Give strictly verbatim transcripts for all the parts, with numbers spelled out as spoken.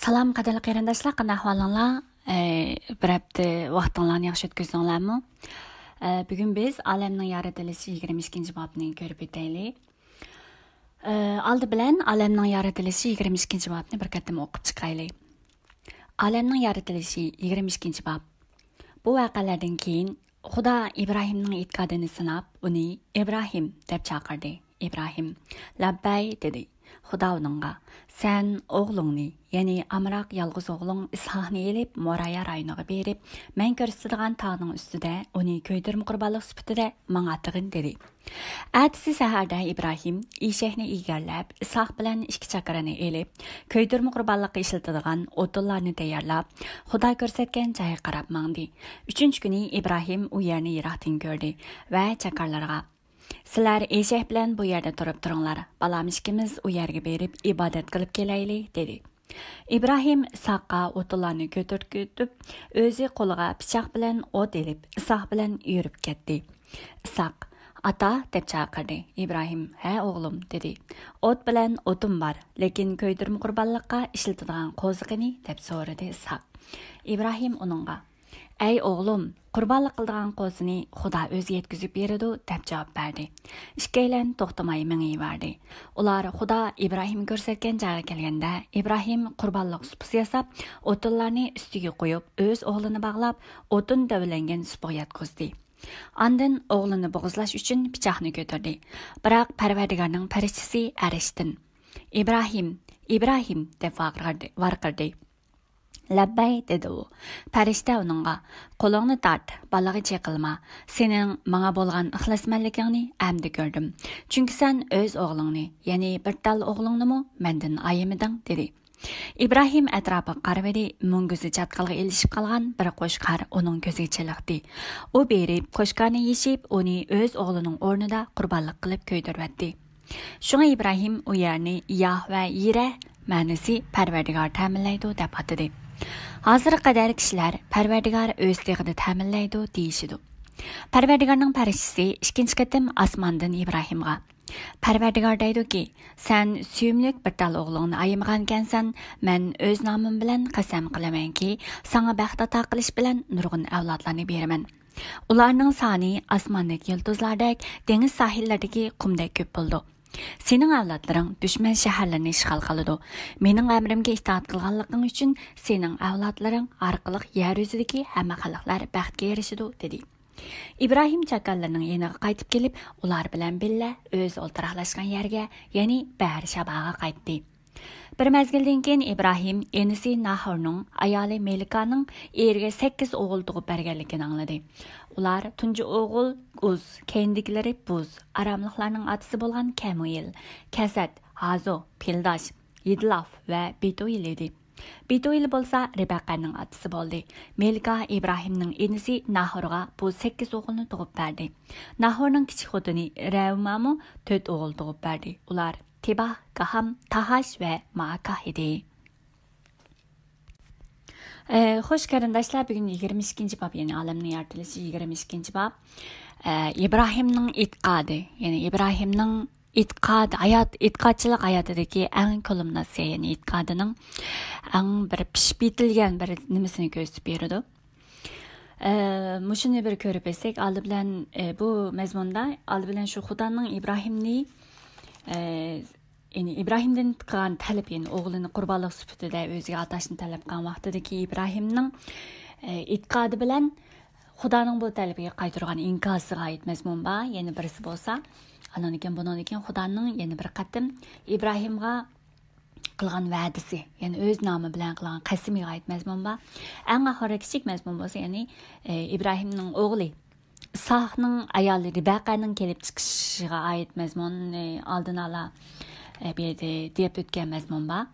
سالام قەدىرلىك قېرىنداشلار، قانداق ئەھۋالىڭلار؟ ئە، بىر ھەپتە ۋاقتىڭلارنى ياخشى ئۆتكۈزدۈڭلارمۇ؟ ئە، بۈگۈن بىز ئالەمنىڭ يارىتىلىشى يىگىرمە ئىككىنچى بابنى كۆرۈپ ئۆتەيلى. ئە، ئالدى بىلەن ئالەمنىڭ يارىتىلىشى يىگىرمە ئىككىنچى بابنى بىر قېتىم ئوقۇپ چىقايلى. ئالەمنىڭ يارىتىلىشى يىگىرمە ئىككىنچى باب. بۇ ۋەقەلەردىن كېيىن خۇدا ئىبراھىمنىڭ ئېتىقادىنى سىناپ، ئۇنى ئىبراھىم دەپ چاقىردى. ئىبراھىم لەببەي دېدى. خۇدا ئۇنىڭغا، سەن ئوغلۇڭنى، يەنى ئامراق يالغۇز ئوغلۇڭ ئىسھاقنى ئېلىپ، مورايا رايونىغا بېرىپ، مەن كۆرسىتىدىغان تاغنىڭ ئۈستىدە ئۇنى كۆيدۈرمە قۇربانلىق سۈپىتىدە ماڭا ئاتىغىن دېدى. ئەتىسى سەھەردە ئىبراھىم ئېشەكنى ئېگەرلەپ، ئىسھاق بىلەن ئىككى چاقىرىنى ئېلىپ، كۆيدۈرمە قۇربانلىققا ئىشلىتىدىغان ئوتۇنلارنى تەييارلاپ، خۇدا كۆرسەتكەن جايغا قاراپ ماڭدى. ئۈچىنچى كۈنى ئىبراھىم ئۇ يەرنى يىراقتىن كۆردى ۋە چاكارلىرىغا، سىلەر ئېشەك بىلەن بۇ يەردە تۇرۇپ تۇرۇڭلار، بالام ئىككىمىز ئۇ يەرگە بېرىپ ئىبادەت قىلىپ كېلەيلى، دېدى. ئىبراھىم ئىسھاققا ئوتۇنلارنى كۆتۈرتۈپ، ئۆزى قولىغا پىچاق بىلەن ئوت ئېلىپ، ئىسھاق بىلەن يۈرۈپ كەتتى. ئىسھاق، ئاتا، دەپ چاقىردى. ئىبراھىم، ھە، ئوغلۇم، دېدى. ئوت بىلەن ئوتۇم بار، لېكىن كۆيدۈرمە قۇربانلىققا ئىشلىتىدىغان قوزا قېنى؟ دەپ سورىدى ئىسھاق. ئىبراھىم ئۇنىڭغا، ئەي ئوغلۇم، قۇربانلىق قىلىدىغان قوزىنى خۇدا ئۆزى يەتكۈزۈپ بېرىدۇ، دەپ جاۋاب بەردى. ئىككىيلەن توختىماي مېڭىۋەردى. ئۇلار خۇدا ئىبراھىم كۆرسەتكەن جايغا كەلگەندە، ئىبراھىم قۇربانلىق سۇپىسى ياساپ، ئوتۇنلارنى ئۈستىگە قويۇپ، ئۆز ئوغلىنى باغلاپ، ئوتۇن دەۋىلەنگەن سۇپىغا ياتقۇزدى. ئاندىن ئوغلىنى بوغۇزلاش ئۈچۈن پىچاقنى كۆتۈردى. بىراق پەرۋەردىگارنىڭ پەرىشتىسى ئەرشتىن، ئىبراھىم، ئىبراھىم، دەپ ۋارقىرىدى. لەببەي، دېدى ئۇ. پەرىشتە ئۇنىڭغا، قولۇڭنى تارت، بالىغا چېقىلما. سېنىڭ ماڭا بولغان ئىخلاسمەنلىكىڭنى ئەمدى كۆردۈم. چۈنكى سەن ئۆز ئوغلۇڭنى، يەنى بىر تال ئوغلۇڭنىمۇ مەندىن ئايىمىدىڭ، دېدى. ئىبراھىم ئەتراپىغا قارىۋىدى، مۈڭگۈزى چاتقالغا ئىلىشىپ قالغان بىر قوچقار ئۇنىڭ كۆزىگە چېلىقتى. ئۇ بېرىپ، قوچقارنى يېشىپ، ئۇنى ئۆز ئوغلىنىڭ ئورنىدا قۇربانلىق قىلىپ كۆيدۈرۈۋەتتى. شۇڭا ئىبراھىم ئۇ يەرنى ياھۋە يىرە، مەنىسى پەرۋەردىگار تەمىنلەيدۇ، دەپ ئاتىدى. ھازىرغا قەدەر كىشىلەر پەرۋەردىگار ئۆز تېغىدا تەمىنلەيدۇ، دېيىشىدۇ. پەرۋەردىگارنىڭ پەرىشتىسى ئىككىنچى قېتىم ئاسماندىن ئىبراھىمغا، پەرۋەردىگار دەيدۇكى، سەن سۆيۈملۈك بىر تال ئوغلۇڭنى ئايىمىغانىكەنسەن، مەن ئۆز نامىم بىلەن قەسەم قىلىمەنكى، ساڭا بەخت ئاتا قىلىش بىلەن نۇرغۇن ئەۋلادلارنى بېرىمەن. ئۇلارنىڭ سانى ئاسماندىكى يۇلتۇزلاردەك، دېڭىز ساھىللىرىدىكى قۇمدەك كۆپ بولىدۇ. سېنىڭ ئەۋلادلىرىڭ دۈشمەن شەھەرلىرىنى ئىشغال قىلىدۇ. مېنىڭ ئەمرىمگە ئىتائەت قىلغانلىقىڭ ئۈچۈن سېنىڭ ئەۋلادلىرىڭ ئارقىلىق يەر يۈزىدىكى ھەممە خەلقلەر بەختكە ئېرىشىدۇ، دېدى. ئىبراھىم چاكارلىرىنىڭ يېنىغا قايتىپ كېلىپ، ئۇلار بىلەن بىللە ئۆزى ئولتۇراقلاشقان يەرگە، يەنى بەئەرشەباغا قايتتى. بىر مەزگىلدىن كېيىن ئىبراھىم ئىنىسى ناھورنىڭ ئايالى مېلىكانىڭ ئېرىگە سەككىز ئوغۇل تۇغۇپ بەرگەنلىكىنى ئاڭلىدى. ئۇلار تۇنجى ئوغۇل ئۇز، كەينىدىكىلىرى بۇز، ئاراملىقلارنىڭ ئاتىسى بولغان كەمۇئىل، كەسەت، ھازو، پىلداش، يىدلاف ۋە بېتۇئېل ئىدى. بېتۇئېل بولسا رىبەقەنىڭ ئاتىسى بولدى. مېلىكا ئىبراھىمنىڭ ئىنىسى ناھورغا بۇ سەككىز ئوغۇلنى تۇغۇپ بەردى. ناھورنىڭ كىچىك خوتۇنى رەۋمامۇ تۆت ئوغۇل تۇغۇپ بەردى. ئۇلار تېباھ، گاھام، تاھاش ۋە مائاكاھ ئىدى. ئە، خوش قېرىنداشلار، بۈگۈن يىگىرمە ئىككىنچى باب، يەنى ئالەمنىڭ يارىتىلىشى يىگىرمە ئىككىنچى باب. ئە، ئىبراھىمنىڭ ئېتىقادى، يەنى ئىبراھىمنىڭ ئېتىقاد، ھايات، ئېتىقادچىلىق ھاياتىدىكى ئەڭ كۇلمىناتسىيە، يەنى ئېتىقادىنىڭ ئەڭ بىر پىشىپ يېتىلگەن بىر نېمىسىنى كۆرسىتىپ بېرىدۇ. ئە، مۇشۇنى بىر كۆرۈپ ئۆتسەك، ئالدى بىلەن، ئە، بۇ مەزمۇندا ئالدى بىلەن شۇ خۇدانىڭ ئىبراھىمنى، ئە، يەنى ئىبراھىمدىن قىلغان تەلىپى، يەنى ئوغلىنى قۇربانلىق سۈپىتىدە ئۆزىگە ئاتاشنى تەلەپ قىلغان ۋاقتىدىكى ئىبراھىمنىڭ، ئە، ئېتىقادى بىلەن خۇدانىڭ بۇ تەلىپىگە قايتۇرغان ئىنكاسىغا ئائىت مەزمۇن بار. يەنە بىرسى بولسا، ئانىڭدىن كېيىن، بۇنىڭدىن كېيىن خۇدانىڭ يەنە بىر قېتىم ئىبراھىمغا قىلغان ۋەدىسى، يەنى ئۆز نامى بىلەن قىلغان قەسىمىگە ئائىت مەزمۇن بار. ئەڭ ئاخىرى كىچىك مەزمۇن بولسا، يەنى، ئى، ئىبراھىمنىڭ ئوغلى ئىسھاقنىڭ ئايالى رىبەقەنىڭ كېلىپ چىقىشىغا ئائىت مەزمۇننى ئالدىن ئالا، ئى، بۇ يەردە دەپ ئۆتكەن مەزمۇن بار.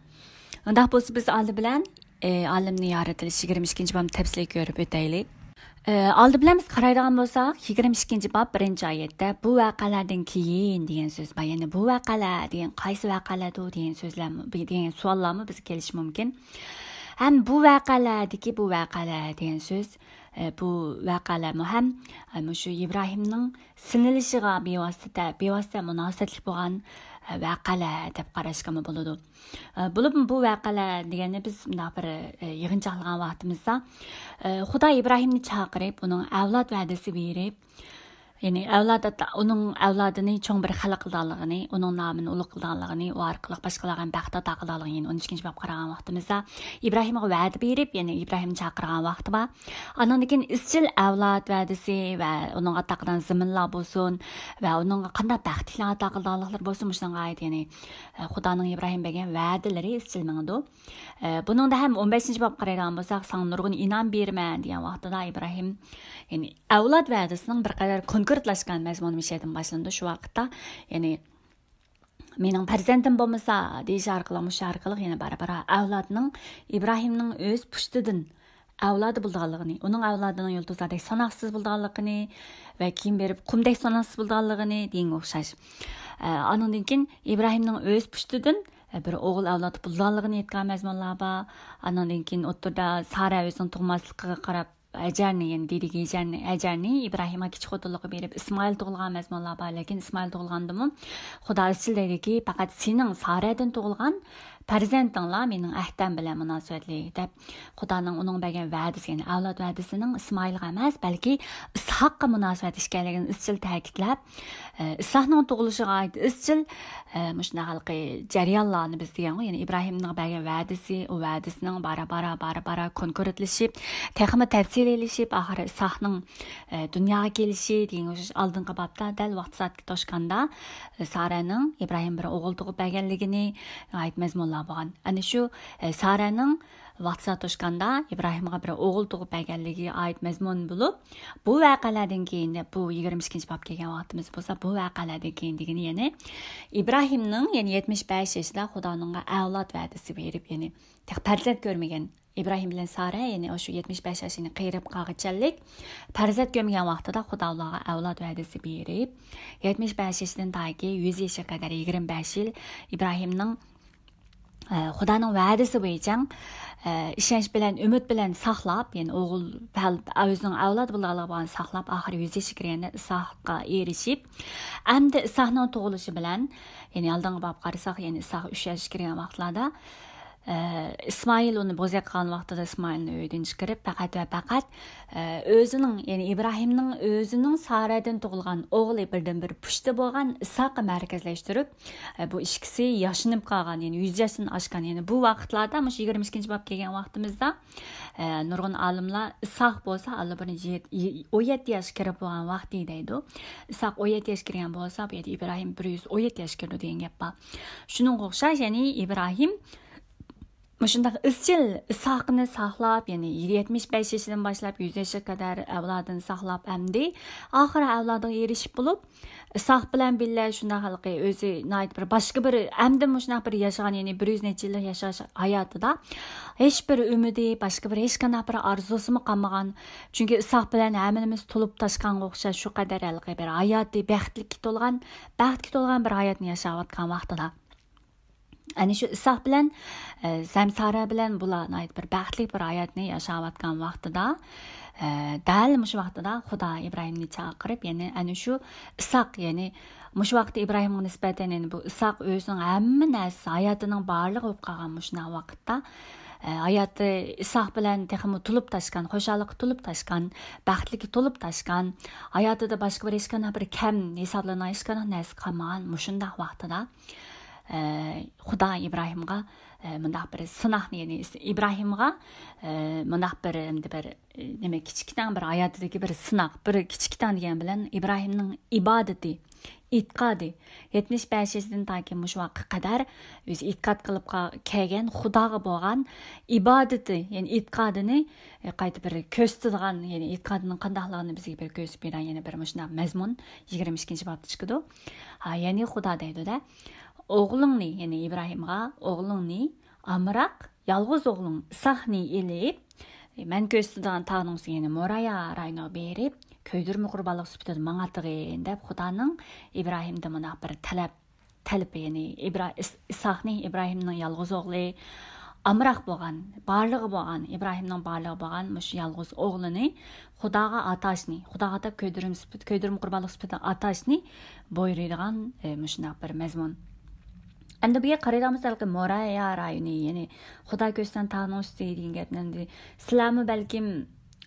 ئۇنداق بولسا، بىز ئالدى بىلەن، ئى، ئالەمنىڭ يارىتىلىشى يىگىرمە ئىككىنچى بابنى تەپسىلىي كۆرۈپ ئۆتەيلى. ئى، ئالدى بىلەن بىز قارايدىغان بولساق، يىگىرمە ئىككىنچى باب بىرىنچى ئايەتتە بۇ ۋەقەلەردىن كېيىن دېگەن سۆز بار. يەنى بۇ ۋەقەلەر دېگەن قايسى ۋەقەلەردۇ دېگەن سۆزلەرمۇ، دېگەن سوئاللارمۇ بىزگە كېلىشى مۇمكىن. ھەم بۇ ۋەقەلەردىكى بۇ ۋەقەلەر دېگەن سۆز، ئى، بۇ ۋەقەلەرمۇ ھەم، ئى، مۇشۇ ئىبراھىمنىڭ سىنىلىشىغا بىۋاسىتە، بىۋاسىتە مۇناسىۋەتلىك بولغان، ۋەقەلەر دەپ قاراشقىمۇ بولىدۇ. بولۇپمۇ بۇ ۋەقەلەر دېگەننى بىز مۇنداق بىر يىغىنچاقلىغان ۋاقتىمىزدا، خۇدا ئىبراھىمنى چاقىرىپ، ئۇنىڭ ئەۋلاد ۋەدىسى بېرىپ، يەنى ئەۋلاد ئاتا-، ئۇنىڭ ئەۋلادىنى چوڭ بىر خەلق قىلىدىغانلىقىنى، ئۇنىڭ نامىنى ئۇلۇغ قىلىدىغانلىقىنى، ئۇ ئارقىلىق باشقىلارغا ھەم بەخت ئاتا قىلىدىغانلىقىنى، يەنى ئون ئۈچىنچى باب قارىغان ۋاقتىمىزدا ئىبراھىمغا ۋەدە بېرىپ، يەنى ئىبراھىمنى چاقىرغان ۋاقتى بار. ئاندىن كېيىن ئىزچىل ئەۋلاد ۋەدىسى ۋە ئۇنىڭغا ئاتا قىلىدىغان زېمىنلار بولسۇن ۋە ئۇنىڭغا قانداق بەختلىكلەرنى ئاتا قىلىدىغانلىقلىرى بولسۇن، مۇشۇنىڭغا ئائىت، يەنى، ئە، خۇدانىڭ ئىبراھىمغا بەرگەن ۋەدىلىرى ئىزچىل مېڭىدۇ. ئە، بۇنىڭدا ھەم ئون بەشىنچى بابقا قارايدىغان بولساق، ساڭا نۇرغۇن ئىنئام بېرىمەن دېگەن ۋاقتىدا ئىبراھىم، يەنى ئەۋلاد ۋەدىسىنىڭ بىر قەدەر كونكرېتلاشقان مەزمۇنى مۇشۇ يەردىن باشلىنىدۇ. شۇ ۋاقىتتا، يەنى، مېنىڭ پەرزەنتىم بولمىسا دېيىش ئارقىلىق، مۇشۇ ئارقىلىق يەنە بارا-بارا ئەۋلادنىڭ ئىبراھىمنىڭ ئۆز پۇشتىدىن ئەۋلادى بولىدىغانلىقىنى، ئۇنىڭ ئەۋلادىنىڭ يۇلتۇزلاردەك ساناقسىز بولىدىغانلىقىنى ۋە كېيىن بېرىپ قۇمدەك ساناقسىز بولىدىغانلىقىنى دېگەنگە ئوخشاش. ئە، ئانىڭدىن كېيىن ئىبراھىمنىڭ ئۆز پۇشتىدىن، ئە، بىر ئوغۇل ئەۋلاد بولىدىغانلىقىنى ئېيتقان مەزمۇنلار بار. ئانىڭدىن كېيىن ئوتتۇرىدا سارا ئۆزىنىڭ تۇغماسلىقىغا قاراپ، ھەجەرنى، يەنى دېدىكى ھەجەرنى، ھەجەرنى ئىبراھىمغا كىچىك خوتۇنلۇققا بېرىپ، ئىسمائىل تۇغۇلغان مەزمۇنلار بار. لېكىن ئىسمائىل تۇغۇلغاندىمۇ خۇدا ئىزچىل دەيدۇكى، پەقەت سېنىڭ سارەدىن تۇغۇلغان پەرزەنتىڭلار مېنىڭ ئەھدەم بىلەن مۇناسىۋەتلىك، دەپ خۇدانىڭ ئۇنىڭغا بەرگەن ۋەدىسى، يەنى ئەۋلاد ۋەدىسىنىڭ ئىسمائىلغا ئەمەس، بەلكى ئىسھاققا مۇناسىۋەتلىك ئىكەنلىكىنى ئىزچىل تەكىتلەپ، ئە، ئىسھاقنىڭ تۇغۇلۇشىغا ئائىت ئىزچىل، ئە، مۇشۇنداق ھېلىقى جەريانلارنى بىز دېگەنغۇ، يەنى ئىبراھىمنىڭ بەرگەن ۋەدىسى، ئۇ ۋەدىسىنىڭ بارا-بارا، بارا-بارا كونكرېتلىشىپ، تېخىمۇ تەپسىلىيلىشىپ، ئاخىرى ئىسھاقنىڭ، ئە، دۇنياغا كېلىشى دېگەن ئالدىنقى بابتا دەل ۋاقتى سائەتكە توشقاندا، ئە، سارەنىڭ ئىبراھىم بىر ئوغۇل تۇغۇپ بەرگەنلىكىنى ئائىت مەزمۇنلار بولغان. ئەنە شۇ، ئە، سارەنىڭ ۋاقتى سائەت توشقاندا ئىبراھىمغا بىر ئوغۇل تۇغۇپ بەرگەنلىكىگە ئائىت مەزمۇن بولۇپ، بۇ ۋەقەلەردىن كېيىن، بۇ يىگىرمە ئىككىنچى باب كەلگەن ۋاقتىمىز بولسا، بۇ ۋەقەلەردىن كېيىن دېگىنى، يەنى ئىبراھىمنىڭ، يەنى يەتمىش بەش يېشىدا خۇدانىڭغا ئەۋلاد ۋەدىسى بېرىپ، يەنى تېخى پەرزەنت كۆرمىگەن ئىبراھىم بىلەن سارە، يەنى ئاشۇ يەتمىش بەش ياشىنى قېرىپ قالغىچەلىك پەرزەنت كۆرمىگەن ۋاقتىدا خۇدا ئۇلارغا ئەۋلاد ۋەدىسى بېرىپ، يەتمىش بەش يېشىدىن تاكى يۈز يېشىغا قەدەر يىگىرمە بەش يىل ئىبراھىمنىڭ، ئە، خۇدانىڭ ۋەدىسى بويىچە، ئە، ئىشەنچ بىلەن، ئۈمىد بىلەن ساقلاپ، يەنى ئوغۇل، ئۆزىنىڭ ئەۋلاد بولىدىغانلىقىنى ساقلاپ، ئاخىرى يۈز يېشىغا كىرگەندە ئىسھاققا ئېرىشىپ، ئەمدى ئىسھاقنىڭ تۇغۇلۇشى بىلەن، يەنى ئالدىنقى بابقا قارىساق، يەنى ئىسھاق ئۈچ ياشقا كىرگەن ۋاقىتلاردا، ئە، ئىسمائىل ئۇنى بوزەك قىلغان ۋاقتىدا ئىسمائىلنى ئۆيدىن چىقىرىپ، پەقەت ۋە پەقەت، ئە، ئۆزىنىڭ، يەنى ئىبراھىمنىڭ ئۆزىنىڭ سارەدىن تۇغۇلغان ئوغلى، بىردىنبىر پۇشتى بولغان ئىسھاققا مەركەزلەشتۈرۈپ، ئە، بۇ ئىككىسى ياشىنىپ قالغان، يەنى يۈز ياشتىن ئاشقان، يەنى بۇ ۋاقىتلاردا، مۇشۇ يىگىرمە ئىككىنچى باب كەلگەن ۋاقتىمىزدا، ئە، نۇرغۇن ئالىملار ئىسھاق بولسا ئاللىبۇرۇن يەت-، يە-، ئون يەتتە ياشقا كىرىپ بولغان ۋاقتى دەيدۇ. ئىسھاق ئون يەتتە ياشقا كىرگەن بولسا، بۇ يەردە ئىبراھىم بىر يۈز ئون يەتتە ياشقا كىرىدۇ دېگەن گەپ بار. شۇنىڭغا ئوخشاش، يەنى ئىبراھىم مۇشۇنداق ئىزچىل ئىسھاقنى ساقلاپ، يەنى يەتمىش بەش يېشىدىن باشلاپ يۈز يېشىغا قەدەر ئەۋلادىنى ساقلاپ، ئەمدى ئاخىرى ئەۋلادىغا ئېرىشىپ بولۇپ، ئىسھاق بىلەن بىللە شۇنداق ھېلىقى ئۆزى ناھايىتى بىر باشقا بىر، ئەمدى مۇشۇنداق بىر ياشىغان، يەنى بىر يۈز نەچچە يىللىق ياشاش ھاياتىدا ھېچ بىر ئۈمىدى، باشقا بىر ھېچقانداق بىر ئارزۇسىمۇ قالمىغان. چۈنكى ئىسھاق بىلەن ھەممىمىز تولۇپ تاشقانغا ئوخشاش شۇ قەدەر ھېلىقى بىر ھاياتى بەختلىككە تولغان، بەختكە تولغان بىر ھاياتنى ياشاۋاتقان ۋاقتىدا. ئەنە شۇ ئىسھاق بىلەن، ئە، ھەم سارا بىلەن بۇلار ناھايىتى بىر بەختلىك بىر ھاياتنى ياشاۋاتقان ۋاقتىدا، ئە، دەل مۇشۇ ۋاقتىدا خۇدا ئىبراھىمنى چاقىرىپ، يەنى ئەنە شۇ ئىسھاق، يەنى مۇشۇ ۋاقىتتا ئىبراھىمغا نىسبەتەن، يەنى بۇ ئىسھاق ئۆزىنىڭ ھەممە نەرسىسى، ھاياتىنىڭ بارلىقى بولۇپ قالغان مۇشۇنداق ۋاقىتتا، ئە، ھاياتى ئىسھاق بىلەن تېخىمۇ تولۇپ تاشقان، خۇشاللىققا تولۇپ تاشقان، بەختلىككە تولۇپ تاشقان، ھاياتىدا باشقا بىر ھېچقانداق بىر كەم ھېسابلىنىدىغان ھېچقانداق نەرسە قالمىغان مۇشۇنداق ۋاقتىدا، ئە، خۇدا ئىبراھىمغا، ئە، مۇنداق بىر سىناقنى، يەنى ئىبراھىمغا، ئە، مۇنداق بىر، ئەمدى بىر، ئە، نېمە، كىچىككىنە بىر ھاياتىدىكى بىر سىناق، بىر كىچىككىنە دېگەن بىلەن ئىبراھىمنىڭ ئىبادىتى، ئېتىقادى، يەتمىش بەش يېشىدىن تاكى مۇشۇ ۋاقىتقا قەدەر ئۆزى ئېتىقاد قىلىپ قا-، كەلگەن خۇداغا بولغان ئىبادىتى، يەنى ئېتىقادىنى، ئە، قايتا بىر كۆرسىتىدىغان، يەنى ئېتىقادىنىڭ قانداقلىقىنى بىزگە بىر كۆرسىتىپ بېرىدىغان يەنە بىر مۇشۇنداق مەزمۇن يىگىرمە ئىككىنچى بابتا چىقىدۇ. ھا، يەنى خۇدا دەيدۇ-دە، ئوغلۇڭنى، يەنى ئىبراھىمغا، ئوغلۇڭنى، ئامراق يالغۇز ئوغلۇڭ ئىسھاقنى ئېلىپ، مەن كۆرسىتىدىغان تاغنىڭ ئۈستىگە، يەنى مورايا رايونىغا بېرىپ، كۆيدۈرمە قۇربانلىق سۈپىتىدە ماڭا ئاتىغىن، دەپ خۇدانىڭ ئىبراھىمدىن مۇنداق بىر تەلەپ، تەلىپى، يەنى ئىبرا-، ئىس-، ئىسھاقنى، ئىبراھىمنىڭ يالغۇز ئوغلى، ئامراق بولغان، بارلىقى بولغان، ئىبراھىمنىڭ بارلىقى بولغان مۇشۇ يالغۇز ئوغلىنى خۇداغا ئاتاشنى، خۇداغا ئاتاپ كۆيدۈرمە سۈپىتى، كۆيدۈرمە قۇربانلىق سۈپىتىدە ئاتاشنى بۇيرۇيدىغان، ئە، مۇشۇنداق بىر مەزمۇن. ئەمدى بۇ يەرگە قارايدىغان بولساق، ھېلىقى مورايا رايونى، يەنى خۇدا كۆرسەتكەن تاغنىڭ ئۈستى دېگەن گەپنى ئەمدى سىلەرمۇ بەلكىم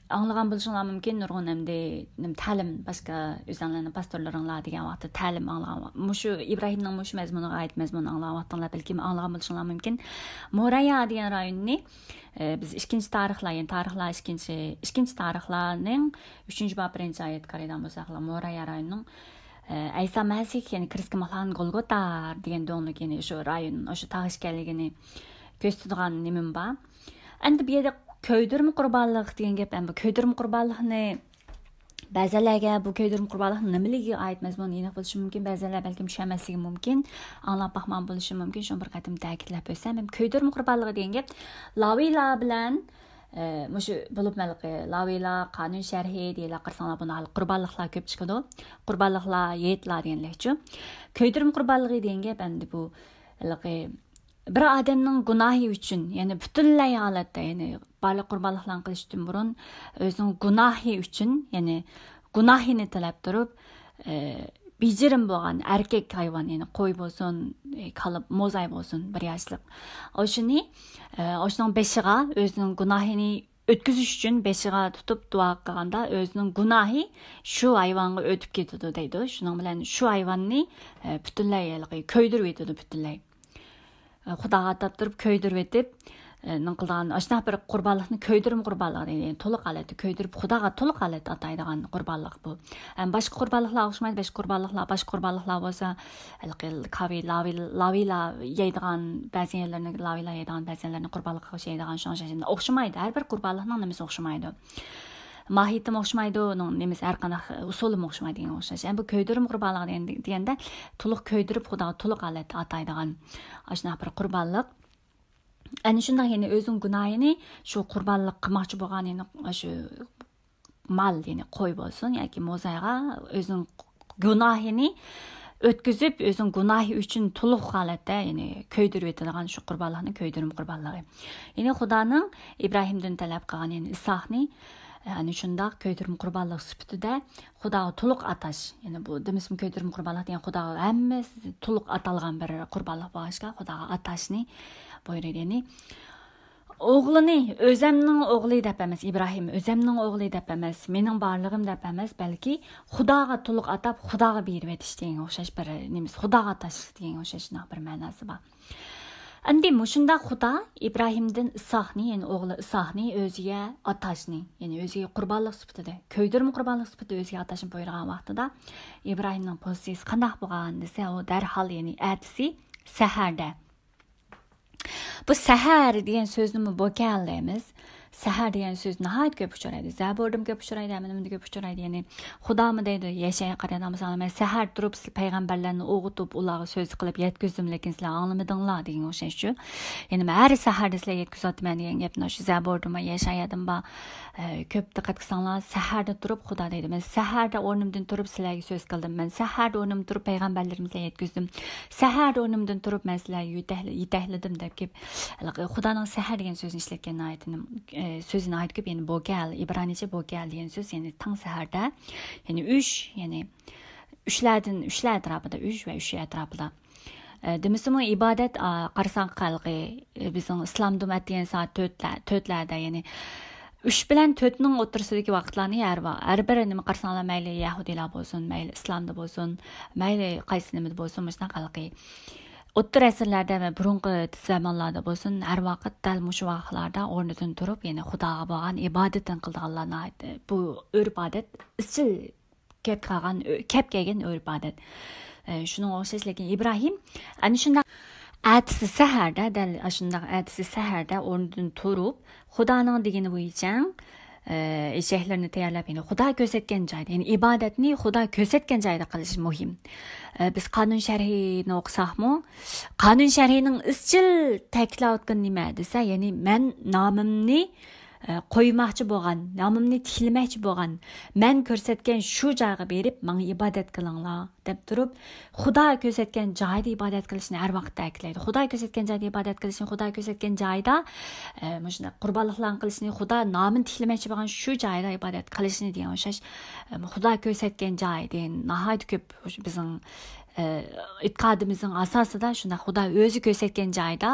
ئاڭلىغان بولۇشۇڭلار مۇمكىن، نۇرغۇن ئەمدى نېمە تەلىم، باشقا ئۆزۈڭلارنىڭ پاستورلىرىڭلار دېگەن ۋاقىتتا تەلىم ئاڭلىغان ۋاق-، مۇشۇ ئىبراھىمنىڭ مۇشۇ مەزمۇنىغا ئائىت مەزمۇن ئاڭلىغان ۋاقتىڭلار بەلكىم ئاڭلىغان بولۇشۇڭلار مۇمكىن. مورايا دېگەن رايوننى، ئە، بىز ئىككىنچى تارىخلار، يەنى تارىخلار ئىككىنچى، ئىككىنچى تارىخلارنىڭ ئۈچىنچى باب بىرىنچى ئايەتكە قارايدىغان بولساق، مورايا رايونىنىڭ، ئە، ئەيسا مەسىھ، يەنى كىرىسكە ماخلان گولگوتا دېگەن دۆڭلۈك، يەنى شۇ رايون، شۇ تاغ ئىكەنلىكىنى كۆرسىتىدىغان نېمىم بار. ئەمدى بۇ يەردە كۆيدۈرمە قۇربانلىق دېگەن گەپ، ئەمدى بۇ كۆيدۈرمە قۇربانلىقنى بەزەنلەرگە بۇ كۆيدۈرمە قۇربانلىقنىڭ نېمىلىكىگە ئائىت مەزمۇن ئېنىق بولۇشى مۇمكىن، بەزەنلەر بەلكىم چۈشەنمەسلىكى مۇمكىن، ئاڭلاپ باقمىغان بولۇشى مۇمكىن. شۇنى بىر قېتىم تەكىتلەپ ئۆتسەم، ھەم كۆيدۈرمە قۇربانلىقى دېگەن گەپ لاۋىيلار بىلەن، ئە، مۇشۇ بولۇپمۇ ھېلىقى لاۋىيلار، قانۇن شەرھى دېگەنلەر قارىساڭلار، بۇنى ھېلىقى قۇربانلىقلار كۆپ چىقىدۇ. قۇربانلىقلار، ھېيتلار دېگەنلەكچۇ. كۆيدۈرمە قۇربانلىقى دېگەن گەپ ئەمدى بۇ ھېلىقى بىر ئادەمنىڭ گۇناھى ئۈچۈن، يەنى پۈتۈنلەي ھالەتتە، يەنى بارلىق قۇربانلىقلارنى قىلىشتىن بۇرۇن ئۆزىنىڭ گۇناھى ئۈچۈن، يەنى گۇناھىنى تىلەپ تۇرۇپ، ئە، بېجىرىم بولغان ئەركەك ھايۋان، يەنى قوي بولسۇن، ئە، كالا، موزاي بولسۇن، بىر ياشلىق. ئاشۇنى، ئە، ئاشۇنىڭ بېشىغا ئۆزىنىڭ گۇناھىنى ئۆتكۈزۈش ئۈچۈن بېشىغا تۇتۇپ دۇئا قىلغاندا، ئۆزىنىڭ گۇناھى شۇ ھايۋانغا ئۆتۈپ كېتىدۇ دەيدۇ. شۇنىڭ بىلەن شۇ ھايۋاننى، ئە، پۈتۈنلەي ھېلىقى كۆيدۈرۈۋېتىدۇ پۈتۈنلەي. ئە، خۇداغا ئاتاپ تۇرۇپ كۆيدۈرۈۋېتىپ، ئە، نېمە قىلىدىغان، ئاشۇنداق بىر قۇربانلىقنى كۆيدۈرمە قۇربانلىقى دەيدۇ. يەنى تولۇق ھالەتتە كۆيدۈرۈپ، خۇداغا تولۇق ھالەتتە ئاتايدىغان قۇربانلىق بۇ. ئەم، باشقا قۇربانلىقلار ئوخشىمايدۇ. باشقا قۇربانلىقلار، باشقا قۇربانلىقلار بولسا، ھېلىقى كاۋى، لاۋى-، لاۋىيلار يەيدىغان، بەزى يەرلەرنى لاۋىيلار يەيدىغان، بەزى يەرلەرنى قۇربانلىققا ئوخشايدىغان، شۇنىڭ ئۈچۈن ئوخشىمايدۇ. ھەر بىر قۇربانلىقنىڭ نېمىسى ئوخشىمايدۇ. ماھىيىتىمۇ ئوخشىمايدۇ، ئۇنىڭ نېمىسى، ھەر قانداق ئۇسۇلىمۇ ئوخشىمايدۇ دېگەن ئوخشاش. ئەمدى بۇ كۆيدۈرمە قۇربانلىق دېگەن-، دېگەندە، تولۇق كۆيدۈرۈپ، خۇداغا تولۇق ھالەتتە ئاتايدىغان ئاشۇنداق بىر قۇربانلىق. ئەنە شۇنداق، يەنى ئۆزىنىڭ گۇناھىنى شۇ قۇربانلىق قىلماقچى بولغان، يەنى شۇ مال، يەنى قوي بولسۇن ياكى موزايغا ئۆزىنىڭ گۇناھىنى ئۆتكۈزۈپ، ئۆزىنىڭ گۇناھى ئۈچۈن تولۇق ھالەتتە، يەنى كۆيدۈرۈۋېتىدىغان شۇ قۇربانلىقنى كۆيدۈرمە قۇربانلىقى. يەنى خۇدانىڭ ئىبراھىمدىن تەلەپ قىلغان، يەنى ئىسھاقنى، ئەنە شۇنداق كۆيدۈرمە قۇربانلىق سۈپىتىدە خۇداغا تولۇق ئاتاش. يەنى بۇ دېمىسىمۇ كۆيدۈرمە قۇربانلىق دېگەن خۇداغا ھەممىسى تولۇق ئاتالغان بىر قۇربانلىق بولغاچقا، خۇداغا ئاتاشنى بۇيرۇيدۇ. يەنى ئوغلىنى، ئۆزەمنىڭ ئوغلى دەپ ئەمەس، ئىبراھىم ئۆزەمنىڭ ئوغلى دەپ ئەمەس، مېنىڭ بارلىقىم دەپ ئەمەس، بەلكى خۇداغا تولۇق ئاتاپ، خۇداغا بېرىۋېتىش دېگەنگە ئوخشاش بىر نېمىسى، خۇداغا ئاتاش دېگەنگە ئوخشاش شۇنداق بىر مەناسى بار. ئەمدى مۇشۇنداق خۇدا ئىبراھىمدىن ئىسھاقنى، يەنى ئوغلى ئىسھاقنى ئۆزىگە ئاتاشنى، يەنى ئۆزىگە قۇربانلىق سۈپىتىدە، كۆيدۈرمە قۇربانلىق سۈپىتىدە ئۆزىگە ئاتاشنى بۇيرۇغان ۋاقتىدا، ئىبراھىمنىڭ پوزىتسىيىسى قانداق بولغان دېسە، ئۇ دەرھال، يەنى ئەتىسى سەھەردە. بۇ سەھەر دېگەن سۆزنىمۇ بوكەل دەيمىز. سەھەر دېگەن سۆز ناھايىتى كۆپ ئۇچرايدۇ. زەبۇردىمۇ كۆپ ئۇچرايدۇ، ھەممە نېمىدە كۆپ ئۇچرايدۇ. يەنى خۇدامۇ دەيدۇ، يەشايا قارىغاندا مىسالى، مەن سەھەر تۇرۇپ، سىلەر پەيغەمبەرلەرنى ئويغىتىپ، ئۇلارغا سۆز قىلىپ يەتكۈزدۈم، لېكىن سىلەر ئاڭلىمىدىڭلار دېگەن ئوخشاشچۇ. يەنى مەن ھەر سەھەردە سىلەرگە يەتكۈزۈۋاتىمەن دېگەن گەپنى شۇ زەبۇردىمۇ، يەشايادىمۇ بار. ئە، كۆپ دىققەت قىلساڭلار، سەھەردە تۇرۇپ خۇدا دەيدۇ، مەن سەھەردە ئورنۇمدىن تۇرۇپ سىلەرگە سۆز قىلدىم، مەن سەھەردە ئورنۇمدىن تۇرۇپ پەيغەمبەرلىرىمگە يەتكۈزدۈم، سەھەردە ئورنۇمدىن تۇرۇپ مەن سىلەرگە يېتەكلىدىم دەپ كېلىپ، خۇدانىڭ سەھەر دېگەن سۆزىنى ئىشلەتكەن ناھايىتى، ئە، سۆزى ناھايىتى كۆپ، يەنى بوكەل، ئىبرانىيچە بوكەل دېگەن سۆز، يەنى تاڭ سەھەردە، يەنى ئۈچ، يەنى ئۈچلەردىن، ئۈچلەر ئەتراپىدا، ئۈچ ۋە ئۈچ ئەتراپىدا. ئە، دېمىسىمۇ ئىبادەت، ئا، قارىساڭ خەلقى، ئە، بىزنىڭ ئىسلامدىمۇ ئەتىگەن سائەت تۆتلە-، تۆتلەردە، يەنى ئۈچ بىلەن تۆتنىڭ ئوتتۇرىسىدىكى ۋاقىتلارنى ھەر ۋا-، ھەر بىر نېمە قارىساڭلار، مەيلى يەھۇدىيلار بولسۇن، مەيلى ئىسلامدا بولسۇن، مەيلى قايسى نېمىدە بولسۇن، مۇشۇنداق خەلقى. ئوتتۇرا ئەسىرلەردە ۋە بۇرۇنقى زامانلاردا بولسۇن، ھەر ۋاقىت دەل مۇشۇ ۋاقىتلاردا ئورنىدىن تۇرۇپ، يەنى خۇداغا بولغان ئىبادىتىنى قىلىدىغانلار ناھايىتى، بۇ ئۆرپ-ئادەت ئىزچىل كەپ قالغان، كەپ كەلگەن ئۆرپ-ئادەت. ئە، شۇنىڭغا ئوخشاش، لېكىن ئىبراھىم ئەنە شۇنداق ئەتىسى سەھەردە، دەل ئاشۇنداق ئەتىسى سەھەردە ئورنىدىن تۇرۇپ، خۇدانىڭ دېگىنى بويىچە، ئە، ئېشەكلىرىنى تەييارلاپ، يەنى خۇدا كۆرسەتكەن جايدا، يەنى ئىبادەتنى خۇدا كۆرسەتكەن جايدا قىلىش مۇھىم. ئە، بىز قانۇن شەرھىنى ئوقۇساقمۇ، قانۇن شەرھىنىڭ ئىزچىل تەكىتلەۋاتقىنى نېمە دېسە، يەنى مەن نامىمنى ئە، قويماقچى بولغان، نامىمنى تىكلىمەكچى بولغان، مەن كۆرسەتكەن شۇ جايغا بېرىپ، ماڭا ئىبادەت قىلىڭلار، دەپ تۇرۇپ، خۇدا كۆرسەتكەن جايدا ئىبادەت قىلىشنى ھەر ۋاقىت تەكىتلەيدۇ. خۇدا كۆرسەتكەن جايدا ئىبادەت قىلىشنى، خۇدا كۆرسەتكەن جايدا، ئە، مۇشۇنداق قۇربانلىقلارنى قىلىشنى، خۇدا نامىنى تىكلىمەكچى بولغان شۇ جايدا ئىبادەت قىلىشنى دېگەن ئوخشاش، ئە، خۇدا كۆرسەتكەن جاي دېگەن ناھايىتى كۆپ بىزنىڭ، ئېتىقادىمىزنىڭ ئاساسىدا شۇنداق خۇدا ئۆزى كۆرسەتكەن جايدا،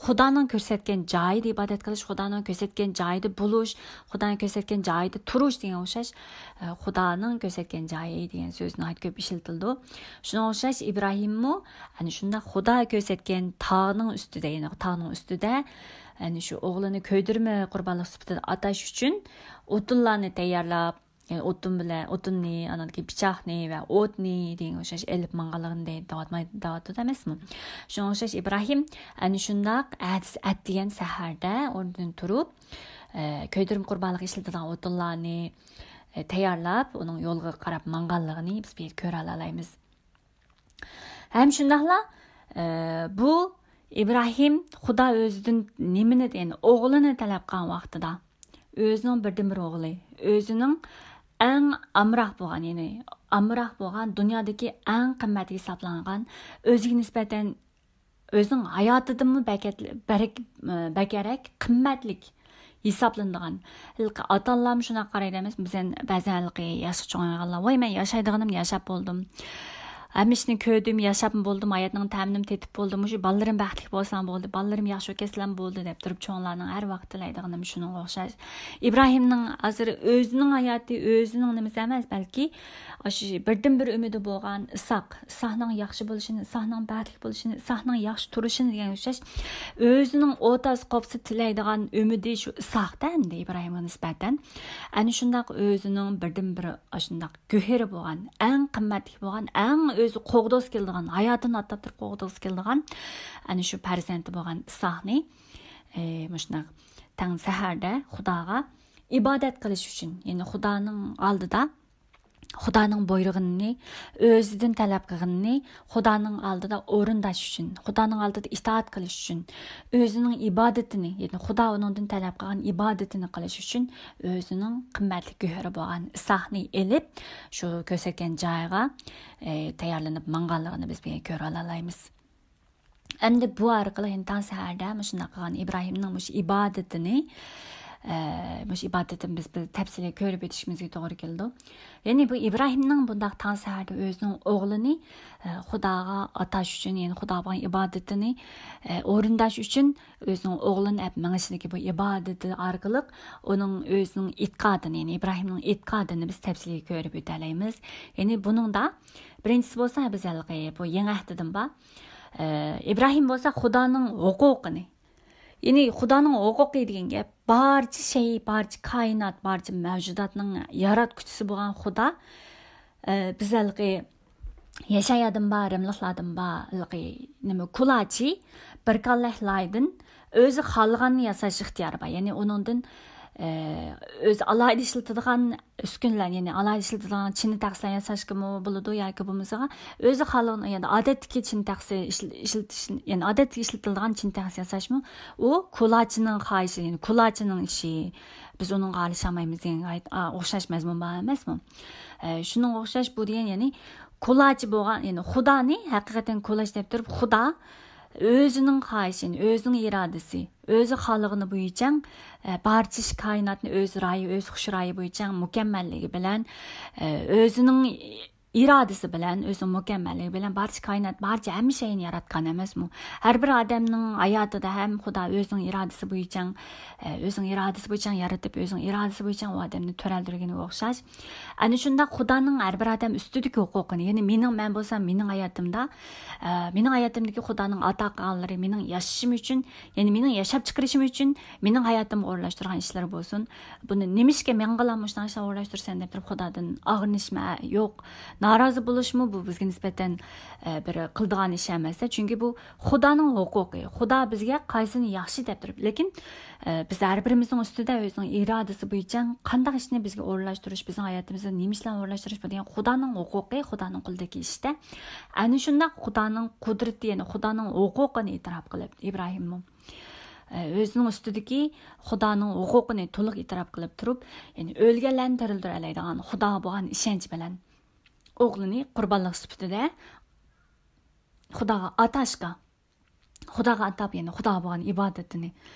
خۇدانىڭ كۆرسەتكەن جايىدا ئىبادەت قىلىش، خۇدانىڭ كۆرسەتكەن جايىدا بولۇش، خۇدانىڭ كۆرسەتكەن جايىدا تۇرۇش دېگەن ئوخشاش، ئە، خۇدانىڭ كۆرسەتكەن جايى دېگەن سۆز ناھايىتى كۆپ ئىشلىتىلىدۇ. شۇنىڭغا ئوخشاش ئىبراھىممۇ ئەنە شۇنداق خۇدا كۆرسەتكەن تاغنىڭ ئۈستىدە، يەنى تاغنىڭ ئۈستىدە ئەنە شۇ ئوغلىنى كۆيدۈرمە قۇربانلىق سۈپىتىدە ئاتاش ئۈچۈن ئوتۇنلارنى تەييارلاپ، يەنى ئوتۇن بىلەن، ئوتۇننى، ئاندىن كېيىن پىچاقنى ۋە ئوتنى دېگەن ئوخشاش ئېلىپ ماڭغانلىقىنى دەۋاتماي-، دەۋاتىدۇ ئەمەسمۇ؟ شۇنىڭغا ئوخشاش ئىبراھىم ئەنە شۇنداق ئەتىسى ئەتىگەن سەھەردە ئورنىدىن تۇرۇپ، ئە، كۆيدۈرمە قۇربانلىققا ئىشلىتىدىغان ئوتۇنلارنى، ئە، تەييارلاپ، ئۇنىڭ يولغا قاراپ ماڭغانلىقىنى بىز بۇ يەردە كۆرەلەيمىز. ھەم شۇنداقلا، ئە، بۇ ئىبراھىم خۇدا ئۆزىدىن نېمىنى، يەنى ئوغلىنى تەلەپ قىلغان ۋاقتىدا، ئۆزىنىڭ بىردىنبىر ئوغلى، ئۆزىنىڭ ئەڭ ئامراق بولغان، يەنى ئامراق بولغان، دۇنيادىكى ئەڭ قىممەتكە ھېسابلانغان، ئۆزىگە نىسبەتەن ئۆزىنىڭ ھاياتىدىنمۇ بەكەت-، بەرەك-، بەكرەك قىممەتلىك ھېسابلىنىدىغان. ھېلىقى ئاتا-ئانىلارمۇ شۇنداق قارايدۇ ئەمەسمۇ؟ بىزدىن بەزەن ھېلىقى ياشقا چوڭايغانلار، ۋاي، مەن ياشايدىغىنىمنى ياشاپ بولدۇم. ھەممە ئىشنى كۆردۈم، ياشاپمۇ بولدۇم، ھاياتنىڭ تەمىنىمۇ تېتىپ بولدۇم. مۇشۇ بالىلىرىم بەختلىك بولسىلا بولدى، بالىلىرىم ياخشى بولۇپ كەتسىلا بولدى دەپ تۇرۇپ، چوڭلارنىڭ ھەر ۋاقىت تىلەيدىغىنىمۇ شۇنىڭغا ئوخشاش. ئىبراھىمنىڭ ھازىر ئۆزىنىڭ ھاياتى، ئۆزىنىڭ نېمىسى ئەمەس، بەلكى ئاشۇ بىردىنبىر ئۈمىدى بولغان ئىساق، ئىساقنىڭ ياخشى بولۇشىنى، ئىساقنىڭ بەختلىك بولۇشىنى، ئىساقنىڭ ياخشى تۇرۇشىنى دېگەن ئوخشاش، ئۆزىنىڭ ئوتاز قوپسا تىلەيدىغان ئۈمىدى شۇ ئىساقتا ئەمدى ئىبراھىمغا نىسبەتەن. ئەنە شۇنداق ئۆزىنىڭ بىردىنبىر ئاشۇنداق گۆھىرى بولغان، ئەڭ قىممەتلىك بولغان، ئەڭ ئۆزى قوغدىغۇسى كېلىدىغان، ھاياتىنى ئاتاپ تۇرۇپ قوغدىغۇسى كېلىدىغان ئەنە شۇ پەرزەنتى بولغان ئىساقنى، ئى، مۇشۇنداق تەڭ سەھەردە خۇداغا ئىبادەت قىلىش ئۈچۈن، يەنى خۇدانىڭ ئالدىدا خۇدانىڭ بۇيرۇغىنىنى، ئۆزىدىن تەلەپ قىلغىنىنى خۇدانىڭ ئالدىدا ئورۇنداش ئۈچۈن، خۇدانىڭ ئالدىدا ئىتائەت قىلىش ئۈچۈن، ئۆزىنىڭ ئىبادىتىنى، يەنى خۇدا ئۇنىڭدىن تەلەپ قىلغان ئىبادىتىنى قىلىش ئۈچۈن ئۆزىنىڭ قىممەتلىك گۆھىرى بولغان ئىساقنى ئېلىپ، شۇ كۆرسەتكەن جايىغا، ئى، تەييارلىنىپ ماڭغانلىقىنى بىز بۇ يەردە كۆرۈۋالالايمىز. ئەمدى بۇ ئارقىلىق، يەنى تاڭ سەھەردە مۇشۇنداق قىلغان ئىبراھىمنىڭ مۇشۇ ئىبادىتىنى، ئە، مۇشۇ ئىبادىتىنى بىز بىر تەپسىلىي كۆرۈپ ئۆتۈشىمىزگە توغرا كېلىدۇ. يەنى بۇ ئىبراھىمنىڭ بۇنداق تاڭ سەھەردە ئۆزىنىڭ ئوغلىنى، ئە، خۇداغا ئاتاش ئۈچۈن، يەنى خۇداغا بولغان ئىبادىتىنى، ئە، ئورۇنداش ئۈچۈن ئۆزىنىڭ ئوغلىنى ئەپ مېڭىشىدىكى بۇ ئىبادىتى ئارقىلىق ئۇنىڭ ئۆزىنىڭ ئېتىقادىنى، يەنى ئىبراھىمنىڭ ئېتىقادىنى بىز تەپسىلىي كۆرۈپ ئۆتەلەيمىز. يەنى بۇنىڭدا بىرىنچىسى بولسا، بىز ھېلىقى بۇ يېڭى ئەھدىدىن بار. ئە، ئىبراھىم بولسا خۇدانىڭ ھوقۇقىنى، يەنى خۇدانىڭ ھوقۇقى دېگەن گەپ، بارچە شەي، بارچە كائىنات، بارچە مەۋجۇداتنىڭ ياراتقۇچىسى بولغان خۇدا، ئە، بىز ھېلىقى يەشايادىن بار، رىملىقلاردىن بار، ھېلىقى نېمە، كۇلاچى، بىر كاللەكلاردىن ئۆزى خالىغاننى ياساش ئىختىيارى بار. يەنى ئۇنىڭدىن، ئە، ئۆزى ئالاھىدە ئىشلىتىدىغان ئۈسكۈنىلەر، يەنى ئالاھىدە ئىشلىتىدىغان چىنە تەخسىلەر ياساشقىمۇ بولىدۇ ياكى بولمىسا ئۆزى خالىغان، يەنى ئادەتتىكى چىنە تەخسە ئىشل-، ئىشلىتىش، يەنى ئادەتتىكى ئىشلىتىلىدىغان چىنە تەخسە ياساشمۇ ئۇ كۇلاچىنىڭ خاھىشى، يەنى كۇلاچىنىڭ ئىشى. بىز ئۇنىڭغا ئارىلىشالمايمىز دېگەنگە ئائىت، ئا، ئوخشاش مەزمۇن بار ئەمەسمۇ؟ ئە، شۇنىڭغا ئوخشاش بۇ دېگەن، يەنى كۇلاچى بولغان، يەنى خۇدانى ھەقىقەتەن كۇلاچ دەپ تۇرۇپ، خۇدا ئۆزىنىڭ خاھىشىنى، ئۆزىنىڭ ئىرادىسى، ئۆزى خالىغىنى بويىچە، ئە، بارچە ئىش كائىناتنى ئۆز رايى، ئۆز خۇش رايى بويىچە مۇكەممەللىكى بىلەن، ئە، ئۆزىنىڭ ئىرادىسى بىلەن، ئۆزىنىڭ مۇكەممەللىكى بىلەن بارچە كائىنات، بارچە ھەممە شەينى ياراتقان ئەمەسمۇ؟ ھەر بىر ئادەمنىڭ ھاياتىدا ھەم خۇدا ئۆزىنىڭ ئىرادىسى بويىچە، ئە، ئۆزىنىڭ ئىرادىسى بويىچە يارىتىپ، ئۆزىنىڭ ئىرادىسى بويىچە ئۇ ئادەمنى تۆرەلدۈرگىنىگە ئوخشاش. ئەنە شۇنداق خۇدانىڭ ھەر بىر ئادەم ئۈستىدىكى ھوقۇقىنى، يەنى مېنىڭ، مەن بولسام مېنىڭ ھاياتىمدا، ئە، مېنىڭ ھاياتىمدىكى خۇدانىڭ ئاتا قىلغانلىرى مېنىڭ ياشىشىم ئۈچۈن، يەنى مېنىڭ ياشاپ چىقىرىشىم ئۈچۈن مېنىڭ ھاياتىمغا ئورۇنلاشتۇرغان ئىشلىرى بولسۇن. بۇنى نېمىشقا ماڭىلا مۇشۇنداق ئىشلارغا ئورۇنلاشتۇرىسەن دەپ تۇرۇپ خۇدادىن ئاغرىنىشمۇ يوق. نارازى بولۇشمۇ بۇ بىزگە نىسبەتەن، ئە، بىر قىلىدىغان ئىش ئەمەس. چۈنكى بۇ خۇدانىڭ ھوقۇقى. خۇدا بىزگە قايسىنى ياخشى دەپ تۇرۇپ. لېكىن، ئە، بىز ھەر بىرىمىزنىڭ ئۈستىدە ئۆزىنىڭ ئىرادىسى بويىچە قانداق ئىشنى بىزگە ئورۇنلاشتۇرۇش، بىزنىڭ ھاياتىمىزدا نېمە ئىشلارنى ئورۇنلاشتۇرۇش، بۇ دېگەن خۇدانىڭ ھوقۇقى، خۇدانىڭ قولىدىكى ئىشتە. ئەنە شۇنداق خۇدانىڭ قۇدرىتى، يەنى خۇدانىڭ ھوقۇقىنى ئېتىراپ قىلىپ ئىبراھىممۇ، ئە، ئۆزىنىڭ ئۈستىدىكى خۇدانىڭ ھوقۇقىنى تولۇق ئېتىراپ قىلىپ تۇرۇپ، يەنى ئۆلگەنلەرنى تىرىلدۈرەلەيدىغان خۇداغا بولغان ئىشەنچ بىلەن ئوغلىنى قۇربانلىق سۈپىتىدە خۇداغا ئاتاشقا، خۇداغا ئاتاپ، يەنى خۇداغا بولغان ئىبادىتىنى،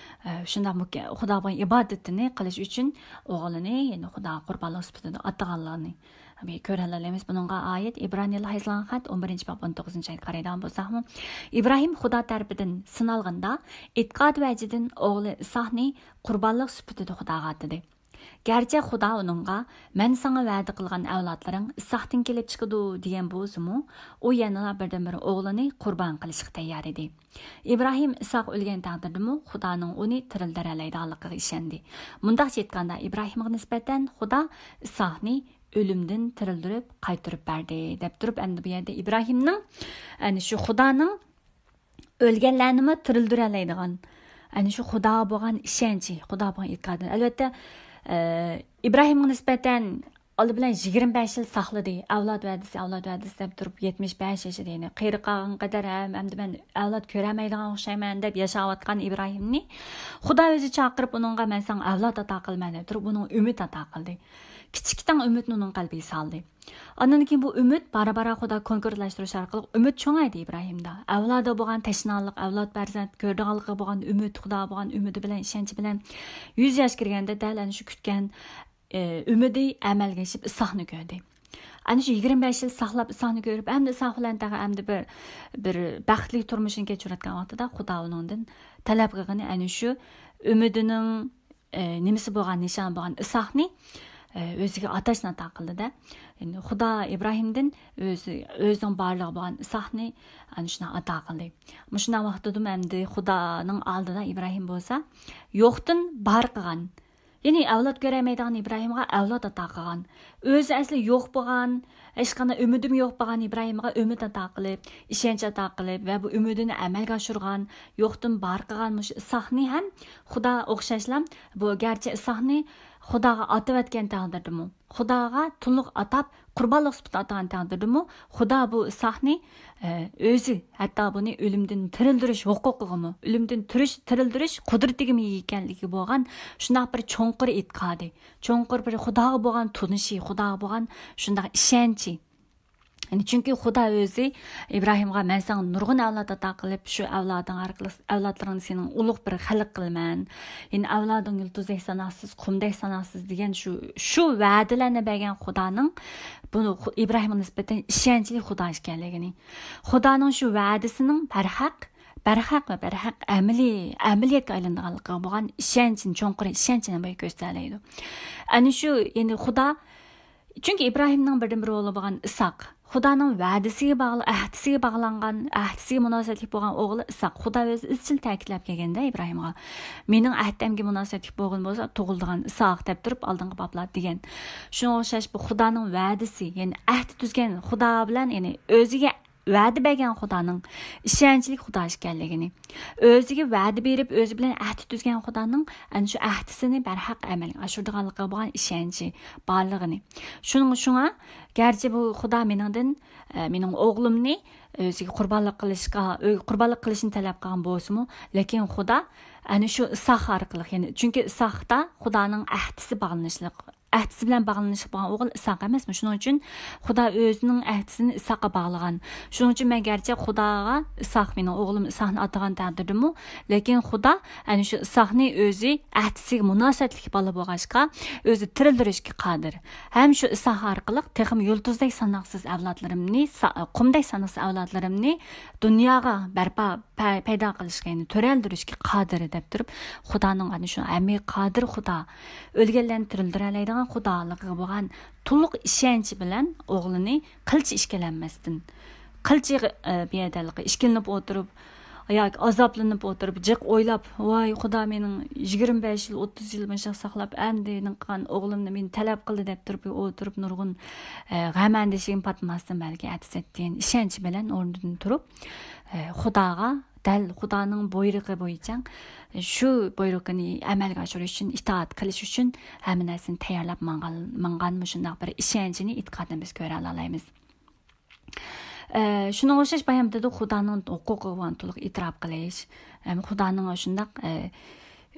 ئە، شۇنداق مۇكە-، خۇداغا بولغان ئىبادىتىنى قىلىش ئۈچۈن ئوغلىنى، يەنى خۇداغا قۇربانلىق سۈپىتىدە ئاتىغانلىقىنى كۆرەلەيمىز. بۇنىڭغا ئائىت ئىبرانىيلار يېزىلغان خەت ئون بىرىنچى باب ئون توققۇزىنچى ئايەتكە قارايدىغان بولساقمۇ، ئىبراھىم خۇدا تەرىپىدىن سىنالغاندا، ئېتىقاد ۋەجىدىن ئوغلى ئىسھاقنى قۇربانلىق سۈپىتىدە خۇداغا ئاتىدى. گەرچە خۇدا ئۇنىڭغا، مەن ساڭا ۋەدە قىلغان ئەۋلادلىرىڭ ئىسھاقتىن كېلىپ چىقىدۇ، دېگەن بولسىمۇ، ئۇ يەنىلا بىردىنبىر ئوغلىنى قۇربان قىلىشقا تەييار ئىدى. ئىبراھىم ئىسھاق ئۆلگەن تەقدىردىمۇ خۇدانىڭ ئۇنى تىرىلدۈرەلەيدىغانلىقىغا ئىشەندى. مۇنداقچە ئېيتقاندا، ئىبراھىمغا نىسبەتەن خۇدا ئىسھاقنى ئۆلۈمدىن تىرىلدۈرۈپ قايتۇرۇپ بەردى، دەپ تۇرۇپ، ئەمدى بۇ يەردە ئىبراھىمنىڭ، ئەنە شۇ خۇدانىڭ ئۆلگەنلەرنىمۇ تىرىلدۈرەلەيدىغان، ئەنە شۇ خۇداغا بولغان ئىشەنچى، خۇداغا بولغان ئېتىقادى. ئەلۋەتتە، ئە، ئىبراھىمغا نىسبەتەن ئالدى بىلەن يىگىرمە بەش يىل ساقلىدى. ئەۋلاد ۋەدىسى، ئەۋلاد ۋەدىسى دەپ تۇرۇپ، يەتمىش بەش ياشىدا، يەنى قېرى قالغان قەدەر، ھەم ئەمدى مەن ئەۋلاد كۆرەلمەيدىغان ئوخشايمەن دەپ ياشاۋاتقان ئىبراھىمنى خۇدا ئۆزى چاقىرىپ، ئۇنىڭغا مەن ساڭا ئەۋلاد ئاتا قىلىمەن دەپ تۇرۇپ، ئۇنىڭغا ئۈمىد ئاتا قىلدى. كىچىككىنە ئۈمىدنى ئۇنىڭ قەلبىگە سالدى. ئاندىن كېيىن بۇ ئۈمىد بارا-بارا خۇدا كونكرېتلاشتۇرۇش ئارقىلىق ئۈمىد چوڭايدى ئىبراھىمدا. ئەۋلادىغا بولغان تەشنالىق، ئەۋلاد پەرزەنت كۆرىدىغانلىقىغا بولغان ئۈمىد، خۇداغا بولغان ئۈمىدى بىلەن، ئىشەنچى بىلەن يۈز ياش كىرگەندە دەل ئەنە شۇ كۈتكەن، ئى، ئۈمىدى ئەمەلگە ئېشىپ ئىسھاقنى كۆردى. ئەنە شۇ يىگىرمە بەش يىل ساقلاپ ئىسھاقنى كۆرۈپ، ئەمدى ئىسھاق بىلەن تېخى ئەمدى بىر، بىر بەختلىك تۇرمۇشنى كەچۈرۈۋاتقان ۋاقتىدا خۇدا ئۇنىڭدىن تەلەپ قىلغىنى ئەنە شۇ ئۈمىدىنىڭ ئى، نېمىسى بولغان، نىشان بولغان ئىسھاقنى، ئى، ئۆزىگە ئاتاشنى ئاتا قىلدى-دە. يەنى خۇدا ئىبراھىمدىن ئۆزى، ئۆزىنىڭ بارلىقى بولغان ئىسھاقنى ئەنە شۇنداق ئاتا قىلدى. مۇشۇنداق ۋاقىتتىمۇ ئەمدى خۇدانىڭ ئالدىدا ئىبراھىم بولسا يوقتىن بار قىلغان. يەنى ئەۋلاد كۆرەلمەيدىغان ئىبراھىمغا ئەۋلاد ئاتا قىلغان. ئۆزى ئەسلى يوق بولغان، ھېچقانداق ئۈمىدىمۇ يوق بولغان ئىبراھىمغا ئۈمىد ئاتا قىلىپ، ئىشەنچ ئاتا قىلىپ ۋە بۇ ئۈمىدىنى ئەمەلگە ئاشۇرغان، يوقتىن بار قىلغان مۇشۇ ئىسھاقنى ھەم خۇدا ئوخشاشلا، بۇ گەرچە ئىسھاقنى خۇداغا ئاتىۋەتكەن تەقدىردىمۇ، خۇداغا تولۇق ئاتاپ، قۇربانلىق سۈپىتىدە ئاتىغان تەقدىردىمۇ، خۇدا بۇ ئىسھاقنى، ئە، ئۆزى، ھەتتا بۇنى ئۆلۈمدىن تىرىلدۈرۈش ھوقۇقىغىمۇ، ئۆلۈمدىن تۇرۇش، تىرىلدۈرۈش قۇدرىتىگىمۇ ئىگە ئىكەنلىكىگە بولغان شۇنداق بىر چوڭقۇر ئېتىقادى، چوڭقۇر بىر خۇداغا بولغان تونۇشى، خۇداغا بولغان شۇنداق ئىشەنچى. يەنى چۈنكى خۇدا ئۆزى ئىبراھىمغا، مەن ساڭا نۇرغۇن ئەۋلاد ئاتا قىلىپ، شۇ ئەۋلادىڭ ئارقىلىق، ئەۋلادلىرىڭنى سېنىڭ ئۇلۇغ بىر خەلق قىلىمەن. يەنى ئەۋلادىڭ يۇلتۇزدەك ساناقسىز، قۇمدەك ساناقسىز دېگەن شۇ، شۇ ۋەدىلەرنى بەرگەن خۇدانىڭ بۇ خۇ-، ئىبراھىمغا نىسبەتەن ئىشەنچلىك خۇدا ئىكەنلىكىنى، خۇدانىڭ شۇ ۋەدىسىنىڭ بەرھەق، بەرھەق ۋە بەرھەق ئەمەلىي، ئەمەلىيەتكە ئايلىنىدىغانلىقىغا بولغان ئىشەنچىنى، چوڭقۇر ئىشەنچىنى بۇ كۆرسىتەلەيدۇ. ئەنە شۇ، يەنى خۇدا چۈنكى ئىبراھىمنىڭ بىردىنبىر ئوغلى بولغان ئىسھاق خۇدانىڭ ۋەدىسىگە باغلى-، ئەھدىسىگە باغلانغان، ئەھدىسىگە مۇناسىۋەتلىك بولغان ئوغلى ئىسھاق. خۇدا ئۆزى ئىزچىل تەكىتلەپ كەلگەندە ئىبراھىمغا، مېنىڭ ئەھدەمگە مۇناسىۋەتلىك بولغىنى بولسا تۇغۇلىدىغان ئىسھاق دەپ تۇرۇپ ئالدىنقى بابلار دېگەن. شۇنىڭغا ئوخشاش بۇ خۇدانىڭ ۋەدىسى، يەنى ئەھدى تۈزگەن خۇدا بىلەن، يەنى ئۆزىگە ۋەدە بەرگەن خۇدانىڭ ئىشەنچلىك خۇدا ئىكەنلىكىنى، ئۆزىگە ۋەدە بېرىپ، ئۆزى بىلەن ئەھدى تۈزگەن خۇدانىڭ ئەنە شۇ ئەھدىسىنى بەرھەق ئەمەلگە ئاشۇرىدىغانلىقىغا بولغان ئىشەنچى بارلىقىنى. شۇنىڭ، شۇڭا گەرچە بۇ خۇدا مېنىڭدىن، ئە، مېنىڭ ئوغلۇمنى ئۆزىگە قۇربانلىق قىلىشقا، ئۆ-، قۇربانلىق قىلىشنى تەلەپ قىلغان بولسىمۇ، لېكىن خۇدا ئەنە شۇ ئىسھاق ئارقىلىق، يەنى چۈنكى ئىسھاقتا خۇدانىڭ ئەھدىسى باغلىنىشلىق، ئەھدىسى بىلەن باغلىنىشلىق بولغان ئوغۇل ئىسھاق ئەمەسمۇ؟ شۇنىڭ ئۈچۈن خۇدا ئۆزىنىڭ ئەھدىسىنى ئىسھاققا باغلىغان. شۇنىڭ ئۈچۈن مەن گەرچە خۇداغا ئىسھاق، مېنىڭ ئوغلۇم ئىسھاقنى ئاتىغان تەقدىردىمۇ، لېكىن خۇدا ئەنە شۇ ئىسھاقنى ئۆزى ئەھدىسىگە مۇناسىۋەتلىك بالا بولغاچقا، ئۆزى تىرىلدۈرۈشكە قادىر. ھەم شۇ ئىسھاق ئارقىلىق تېخىمۇ يۇلتۇزدەك ساناقسىز ئەۋلادلىرىمنى، سا-، قۇمدەك ساناقسىز ئەۋلادلىرىمنى دۇنياغا بەرپا، پە-، پەيدا قىلىشقا، يەنى تۆرەلدۈرۈشكە قادىر دەپ تۇرۇپ، خۇدانىڭ ئەنە شۇ ھەممىگە قادىر خۇدا، ئۆلگەنلەرنى تىرىلدۈرەلەيدىغان خۇدالىقىغا بولغان تولۇق ئىشەنچى بىلەن ئوغلىنى قىلچە ئىككىلەنمەستىن، قىلچە، ئە، بۇ يەردە ئىككىلىنىپ ئولتۇرۇپ ياكى ئازابلىنىپ ئولتۇرۇپ، جىق ئويلاپ، ۋاي خۇدا، مېنىڭ يىگىرمە بەش يىل، ئوتتۇز يىل مۇشۇنداق ساقلاپ، ئەمدى نېمە قىلغان ئوغلۇمنى مېنى تەلەپ قىلدى دەپ تۇرۇپ ئولتۇرۇپ، نۇرغۇن، ئە، غەم ئەندىشىگە پاتماستىن، بەلكى ئەتىسى ئەتىگەن ئىشەنچ بىلەن ئورنىدىن تۇرۇپ، ئە، خۇداغا، دەل خۇدانىڭ بۇيرۇقى بويىچە، شۇ بۇيرۇقىنى ئەمەلگە ئاشۇرۇش ئۈچۈن، ئىتائەت قىلىش ئۈچۈن ھەممە نەرسىنى تەييارلاپ ماڭغان، ماڭغان مۇشۇنداق بىر ئىشەنچنى، ئېتىقادنى بىز كۆرەلالايمىز. ئە، شۇنىڭغا ئوخشاش بايام دېدۇق، خۇدانىڭ ھوقۇقىغا بولغان تولۇق ئېتىراپ قىلىش. ھەم خۇدانىڭ شۇنداق، ئە،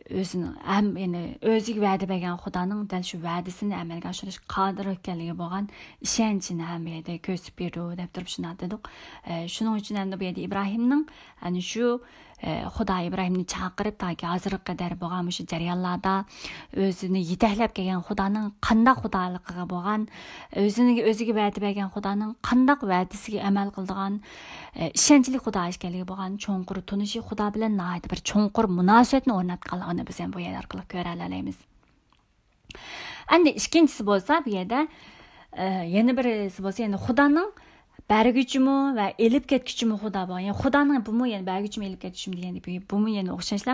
ئۆزىنىڭ ھەم، يەنى ئۆزىگە ۋەدە بەرگەن خۇدانىڭ دەل شۇ ۋەدىسىنى ئەمەلگە ئاشۇرۇشقا قادىر ئىكەنلىكىگە بولغان ئىشەنچىنى ھەم بۇ يەردە كۆرسىتىپ بېرىدۇ دەپ تۇرۇپ شۇنداق دېدۇق. ئە، شۇنىڭ ئۈچۈن ئەمدى بۇ يەردە ئىبراھىمنىڭ ئەنە شۇ، ئە، خۇدا ئىبراھىمنى چاقىرىپ، تاكى ھازىرغا قەدەر بولغان مۇشۇ جەريانلاردا ئۆزىنى يېتەكلەپ كەلگەن خۇدانىڭ قانداق خۇدالىقىغا بولغان، ئۆزىنى، ئۆزىگە ۋەدە بەرگەن خۇدانىڭ قانداق ۋەدىسىگە ئەمەل قىلىدىغان، ئە، ئىشەنچلىك خۇدا ئىكەنلىكىگە بولغان چوڭقۇر تونۇشى، خۇدا بىلەن ناھايىتى بىر چوڭقۇر مۇناسىۋەتنى ئورناتقانلىقىنى بىز ھەم بۇ يەر ئارقىلىق كۆرەلەيمىز. ئەمدى ئىككىنچىسى بولسا، بۇ يەردە، ئە، يەنە بىرسى بولسا، يەنى خۇدانىڭ بەرگۈچىمۇ ۋە ئېلىپ كەتكۈچىمۇ خۇدا بولغان. يەنى خۇدانىڭ بۇمۇ، يەنى بەرگۈچىمۇ ئېلىپ كەتكۈچىمۇ دېگەندەك، بۇمۇ يەنە ئوخشاشلا،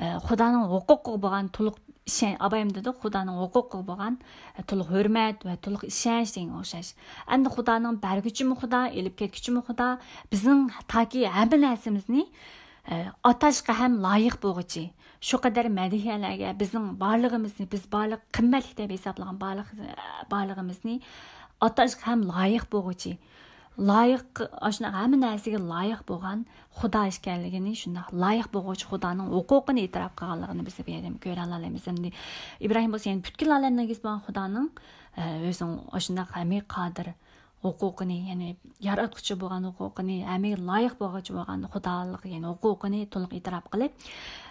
ئە، خۇدانىڭ ھوقۇقىغا بولغان تولۇق ئىشەن-، ئابايىم دېدۇق، خۇدانىڭ ھوقۇقىغا بولغان، ئە، تولۇق ھۆرمەت ۋە تولۇق ئىشەنچ دېگەنگە ئوخشاش. ئەمدى خۇدانىڭ بەرگۈچىمۇ خۇدا، ئېلىپ كەتكۈچىمۇ خۇدا، بىزنىڭ تاكى ھەممە نەرسىمىزنى ئاتاشقا ھەم لايىق بولغۇچى، شۇ قەدەر مەدھىيەلەرگە بىزنىڭ بارلىقىمىزنى، بىز بارلىق قىممەتلىك دەپ ھېسابلىغان بارلىق، بارلىقىمىزنى ئاتاشقا ھەم لايىق بولغۇچى، لايىق، ئاشۇنداق ھەممە نەرسىگە لايىق بولغان خۇدا ئىكەنلىكىنى، شۇنداق لايىق بولغۇچى خۇدانىڭ ھوقۇقىنى ئېتىراپ قىلغانلىقىنى بىز بۇ يەردىن كۆرەلەيمىز. ئەمدى ئىبراھىم بولسا يەنە پۈتكۈل ئالەمنىڭ ئىگىسى بولغان خۇدانىڭ، ئە، ئۆزىنىڭ ئاشۇنداق ھەممىگە قادىر، ھوقۇقىنى، يەنى ياراتقۇچى بولغان ھوقۇقىنى، ھەممىگە لايىق بولغۇچى بولغان خۇدالىق، يەنى ھوقۇقىنى تولۇق ئېتىراپ قىلىپ،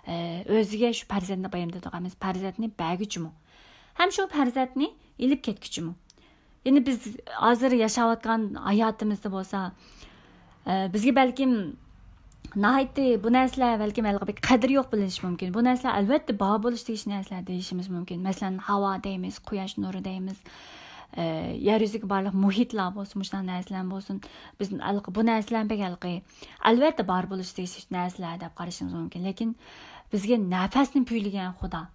ئە، ئۆزىگە شۇ پەرزەنتنى بايام دېدۇق، ئەمەس، پەرزەنتنى بەرگۈچىمۇ، ھەم شۇ پەرزەنتنى ئېلىپ كەتكۈچىمۇ. يەنى بىز ھازىر ياشاۋاتقان ھاياتىمىزدا بولسا، ئە، بىزگە بەلكىم ناھايىتى بۇ نەرسىلەر بەلكىم ھېلىقى بەك قەدرى يوق بىلىنىشى مۇمكىن. بۇ نەرسىلەر ئەلۋەتتە بار بولۇش تېگىشلىك نەرسىلەر دېيىشىمىز مۇمكىن. مەسىلەن، ھاۋا دەيمىز، قۇياش نۇرى دەيمىز، ئە، يەر يۈزىدىكى بارلىق مۇھىتلار بولسۇن، مۇشۇنداق نەرسىلەر بولسۇن. بىز ھېلىقى بۇ نەرسىلەر بەك ھېلىقى ئەلۋەتتە بار بولۇش تېگىشلىك نەرسىلەر دەپ قارىشىمىز مۇمكىن. لېكىن بىزگە نەپەسنى پۈۋلىگەن خۇدا،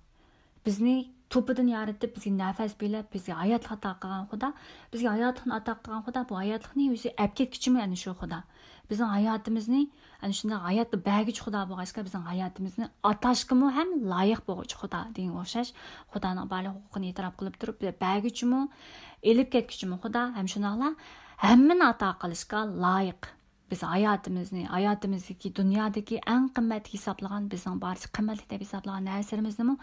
بىزنى توپىدىن يارىتىپ، بىزگە نەپەس پۈۋلەپ، بىزگە ھاياتلىق ئاتا قىلغان خۇدا، بىزگە ھاياتلىقنى ئاتا قىلغان خۇدا، بۇ ھاياتلىقنى ئۆزى ئەپ كەتكۈچىمۇ ئەنە شۇ خۇدا. بىزنىڭ ھاياتىمىزنى ئەنە شۇنداق ھاياتنى بەرگۈچى خۇدا بولغاچقا، بىزنىڭ ھاياتىمىزنى ئاتاشقىمۇ ھەم لايىق بولغۇچى خۇدا دېگەنگە ئوخشاش، خۇدانىڭ بارلىق ھوقۇقىنى ئېتىراپ قىلىپ تۇرۇپ، بەرگۈچىمۇ، ئېلىپ كەتكۈچىمۇ خۇدا، ھەم شۇنداقلا ھەممىنى ئاتا قىلىشقا لايىق. بىز ھاياتىمىزنى، ھاياتىمىزدىكى، دۇنيادىكى ئەڭ قىممەت ھېسابلىغان، بىزنىڭ بارچە قىممەتلىك دەپ ھېسابلىغان نەرسىلىرىمىزنىمۇ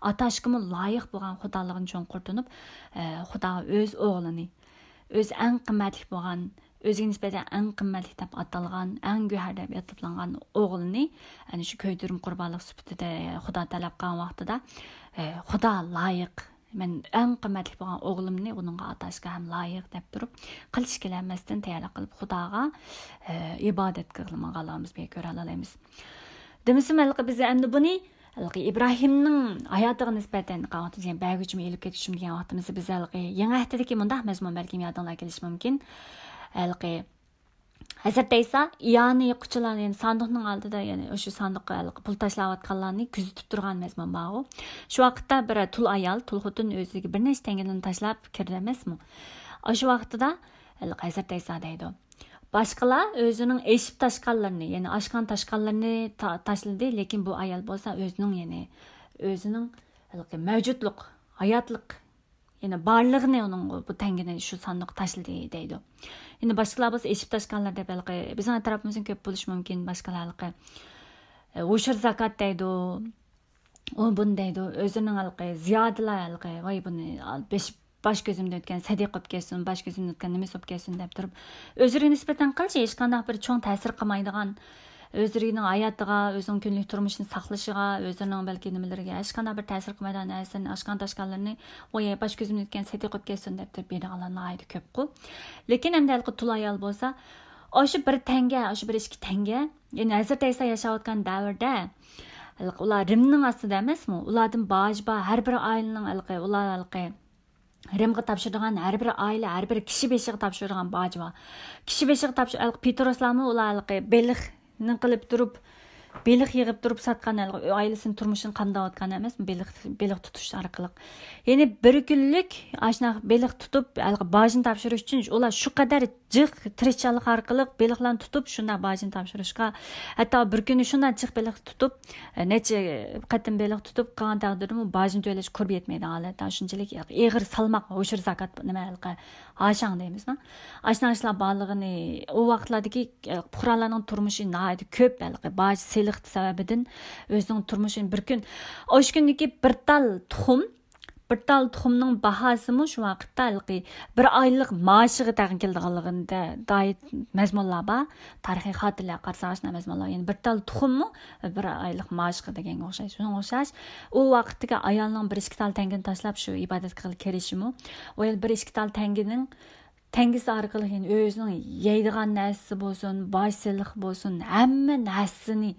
ئاتاشقىمۇ لايىق بولغان خۇدالىقىنى چوڭقۇر تونۇپ، ئە، خۇدا ئۆز ئوغلىنى، ئۆز ئەڭ قىممەتلىك بولغان، ئۆزىگە نىسبەتەن ئەڭ قىممەتلىك دەپ ئاتالغان، ئەڭ گۆھەر دەپ ئاتالغان ئوغلىنى، ئەنە شۇ كۆيدۈرۈم قۇربانلىق سۈپىتىدە خۇدا تەلەپ قىلغان ۋاقتىدا، ئە، خۇدا لايىق، مەن ئەڭ قىممەتلىك بولغان ئوغلۇمنى ئۇنىڭغا ئاتاشقا ھەم لايىق دەپ تۇرۇپ، قىلچە ئىككىلەنمەستىن تەييارلىق قىلىپ خۇداغا، ئە، ئىبادەت قىلمىغانلىقىمىزنى بىر كۆرەلەيمىز. دېمىسىمۇ، ھېلىقى بىز ئەمدى بۇنى، ھېلىقى ئىبراھىمنىڭ ھاياتىغا نىسبەتەن قىلىۋاتىمىز، يەنى بەرگۈچىمۇ ئېلىپ كېتىشىمۇ دېگەن ۋاقتىمىزدا، بىز ھېلىقى يېڭى ئەھدىدىكى مۇنداق مەزمۇن بەلكىم يادىڭلار كېلىشى مۇمكىن. ھېلىقى ھەزرىتى ئەيسا ئىيانى يىققۇچىلار، يەنى ساندۇقنىڭ ئالدىدا، يەنى ئاشۇ ساندۇققا ھېلىقى پۇل تاشلاۋاتقانلارنى كۆزىتىپ تۇرغان مەزمۇن بارغۇ. شۇ ۋاقىتتا بىر تۇل ئايال، تۇل خوتۇن ئۆزىگە بىر نەچچە تەڭگىنى تاشلاپ كىردى ئەمەسمۇ؟ ئاشۇ ۋاقتىدا ھېلىقى ھەزرىتى ئەيسا دەيدۇ، باشقىلار ئۆزىنىڭ ئېشىپ تاشقانلىرىنى، يەنى ئاشقان تاشقانلىرىنى تا-، تاشلىدى، لېكىن بۇ ئايال بولسا ئۆزىنىڭ، يەنى ئۆزىنىڭ ھېلىقى مەۋجۇتلۇق، ھاياتلىق، يەنى بارلىقىنى ئۇنىڭ بۇ تەڭگىنى شۇ ساندۇققا تاشلىدى دەيدۇ. يەنى باشقىلار بولسا ئېشىپ تاشقانلار دەپ ھېلىقى، بىزنىڭ ئەتراپىمىزدىن كۆپ بولۇشى مۇمكىن، باشقىلار ھېلىقى، ئە، ئۇشۇر زاكات دەيدۇ، ئۇ بۇنى دەيدۇ، ئۆزىنىڭ ھېلىقى زىيادىلا ھېلىقى، ۋاي بۇنى بېشى باش كۆزۈمدىن ئۆتكەن سەدىقە بولۇپ كەتسۇن، باش كۆزۈمدىن ئۆتكەن نېمىسى بولۇپ كەتسۇن دەپ تۇرۇپ، ئۆزلىرىگە نىسبەتەن قىلچە ھېچقانداق بىر چوڭ تەسىر قىلمايدىغان، ئۆزلىرىنىڭ ھاياتىغا، ئۆزىنىڭ كۈندىلىك تۇرمۇشىنى ساقلىشىغا، ئۆزىنىڭ بەلكى نېمىلىرىگە ھېچقانداق بىر تەسىر قىلمايدىغان نەرسىنى ئاشقان تاشقانلىرىنى، ۋاي باش كۆزۈمدىن ئۆتكەن سەدىقە بولۇپ كەتسۇن دەپ تۇرۇپ بېرىدىغانلار ناھايىتى كۆپقۇ. لېكىن ئەمدى ھېلىقى تۇل ئايال بولسا، ئاشۇ بىر تەڭگە، ئاشۇ بىر ئىككى تەڭگە، يەنى ھەزرىتى ئەيسا ياشاۋاتقان دەۋردە، ھېلىقى ئۇلار رىمنىڭ ئاستىدا ئەمەسمۇ؟ ئۇلاردىن باجى بار، ھەر بىر ئائىلىنىڭ ھېلىقى، ئۇلار ھېلىقى رىمغا تاپشۇرىدىغان، ھەر بىر ئائىلە، ھەر بىر كىشى بېشىغا تاپشۇرىدىغان باجى بار. كىشى بېشىغا تاپشۇر-، ھېلىقى پېتروسلارمۇ ئۇلار ھېلىقى بېلىق نېمە قىلىپ تۇرۇپ، بېلىق يىغىپ تۇرۇپ ساتقان، ھېلىقى ئائىلىسىنىڭ تۇرمۇشىنى قامداۋاتقان ئەمەس، بېلىق، بېلىق تۇتۇش ئارقىلىق. يەنى بىر كۈنلۈك ئاشۇنداق بېلىق تۇتۇپ، ھېلىقى باجنى تاپشۇرۇش ئۈچۈن ئۇلار شۇ قەدەر جىق تىرىشچانلىق ئارقىلىق بېلىقلارنى تۇتۇپ، شۇنداق باجنى تاپشۇرۇشقا، ھەتتا بىر كۈنى شۇنداق جىق بېلىق تۇتۇپ، نەچچە قېتىم بېلىق تۇتۇپ قىلغان تەقدىردىمۇ باجنى تۆلەش قۇربى يەتمەيدىغان ھالەتتە، شۇنچىلىك ئېغىر سالماق، ئوشۇر زاكات، نېمە، ھېلىقى ھاشاڭ دەيمىزما؟ ئاشۇنداق ئىشلار بارلىقىنى، ئۇ ۋاقىتلاردىكى پۇقرالارنىڭ تۇرمۇشى ناھايىتى كۆپ، ھېلىقى باج سېلىق سەۋەبىدىن ئۆزىنىڭ تۇرمۇشىنى بىر كۈن، ئاشۇ كۈندىكى بىر تال تۇخۇم بىر تال تۇخۇمنىڭ باھاسىمۇ شۇ ۋاقىتتا ھېلىقى بىر ئايلىق مائاشىغا تەڭ كېلىدىغانلىقىدا دائىر مەزمۇنلار بار. تارىخىي خاتىرىلەرگە قارىساق، ئاشۇنداق مەزمۇنلار. يەنى بىر تال تۇخۇممۇ بىر ئايلىق مائاشقا دېگەنگە ئوخشاش. شۇنىڭغا ئوخشاش، ئۇ ۋاقىتتىكى ئايالنىڭ بىر ئىككى تال تەڭگىنى تاشلاپ، شۇ ئىبادەت قىلغىلى كىرىشىمۇ، ئۇ يەنە بىر ئىككى تال تەڭگىنىڭ تەڭگىسى ئارقىلىق، يەنى ئۆزىنىڭ يەيدىغان نەرسىسى بولسۇن، باج سېلىق بولسۇن، ھەممە نەرسىسىنى،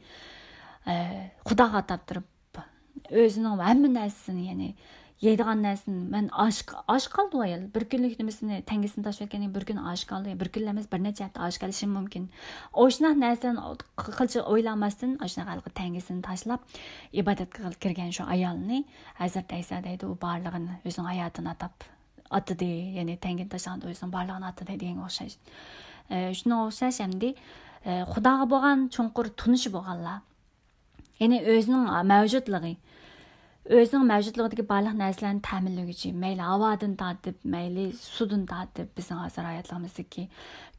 ئە، خۇداغا ئاتاپ تۇرۇپ، ئۆزىنىڭ ھەممە نەرسىسىنى، يەنى يەيدىغان نەرسىنى، مەن ئاچ، ئاچ قالدى ئۇ ئايال. بىر كۈنلۈك نېمىسىنى، تەڭگىسىنى تاشلىۋەتكەندىن بىر كۈن ئاچ قالدى. بىر كۈن ئەمەس، بىر نەچچە ھەپتە ئاچ قېلىشى مۇمكىن. ئاشۇنداق نەرسىلەرنى قىلچە ئويلانماستىن، ئاشۇنداق ھېلىقى تەڭگىسىنى تاشلاپ، ئىبادەتكە كىرگەن شۇ ئايالنى ھەزرىتى ئەيسا دەيدۇ، ئۇ بارلىقىنى، ئۆزىنىڭ ھاياتىنى ئاتاپ، ئاتىدى، يەنى تەڭگىنى تاشلىغاندا ئۆزىنىڭ بارلىقىنى ئاتىدى دېگەنگە ئوخشاش. ئە، شۇنىڭغا ئوخشاش ئەمدى، ئە، خۇداغا بولغان چوڭقۇر تونۇشى بولغانلار. يەنى ئۆزىنىڭ مەۋجۇتلۇقى، ئۆزىنىڭ مەۋجۇتلۇقىدىكى بارلىق نەرسىلەرنى تەمىنلىگۈچى، مەيلى ھاۋادىن تارتىپ، مەيلى سۇدىن تارتىپ، بىزنىڭ ھازىر ھاياتلىقىمىزدىكى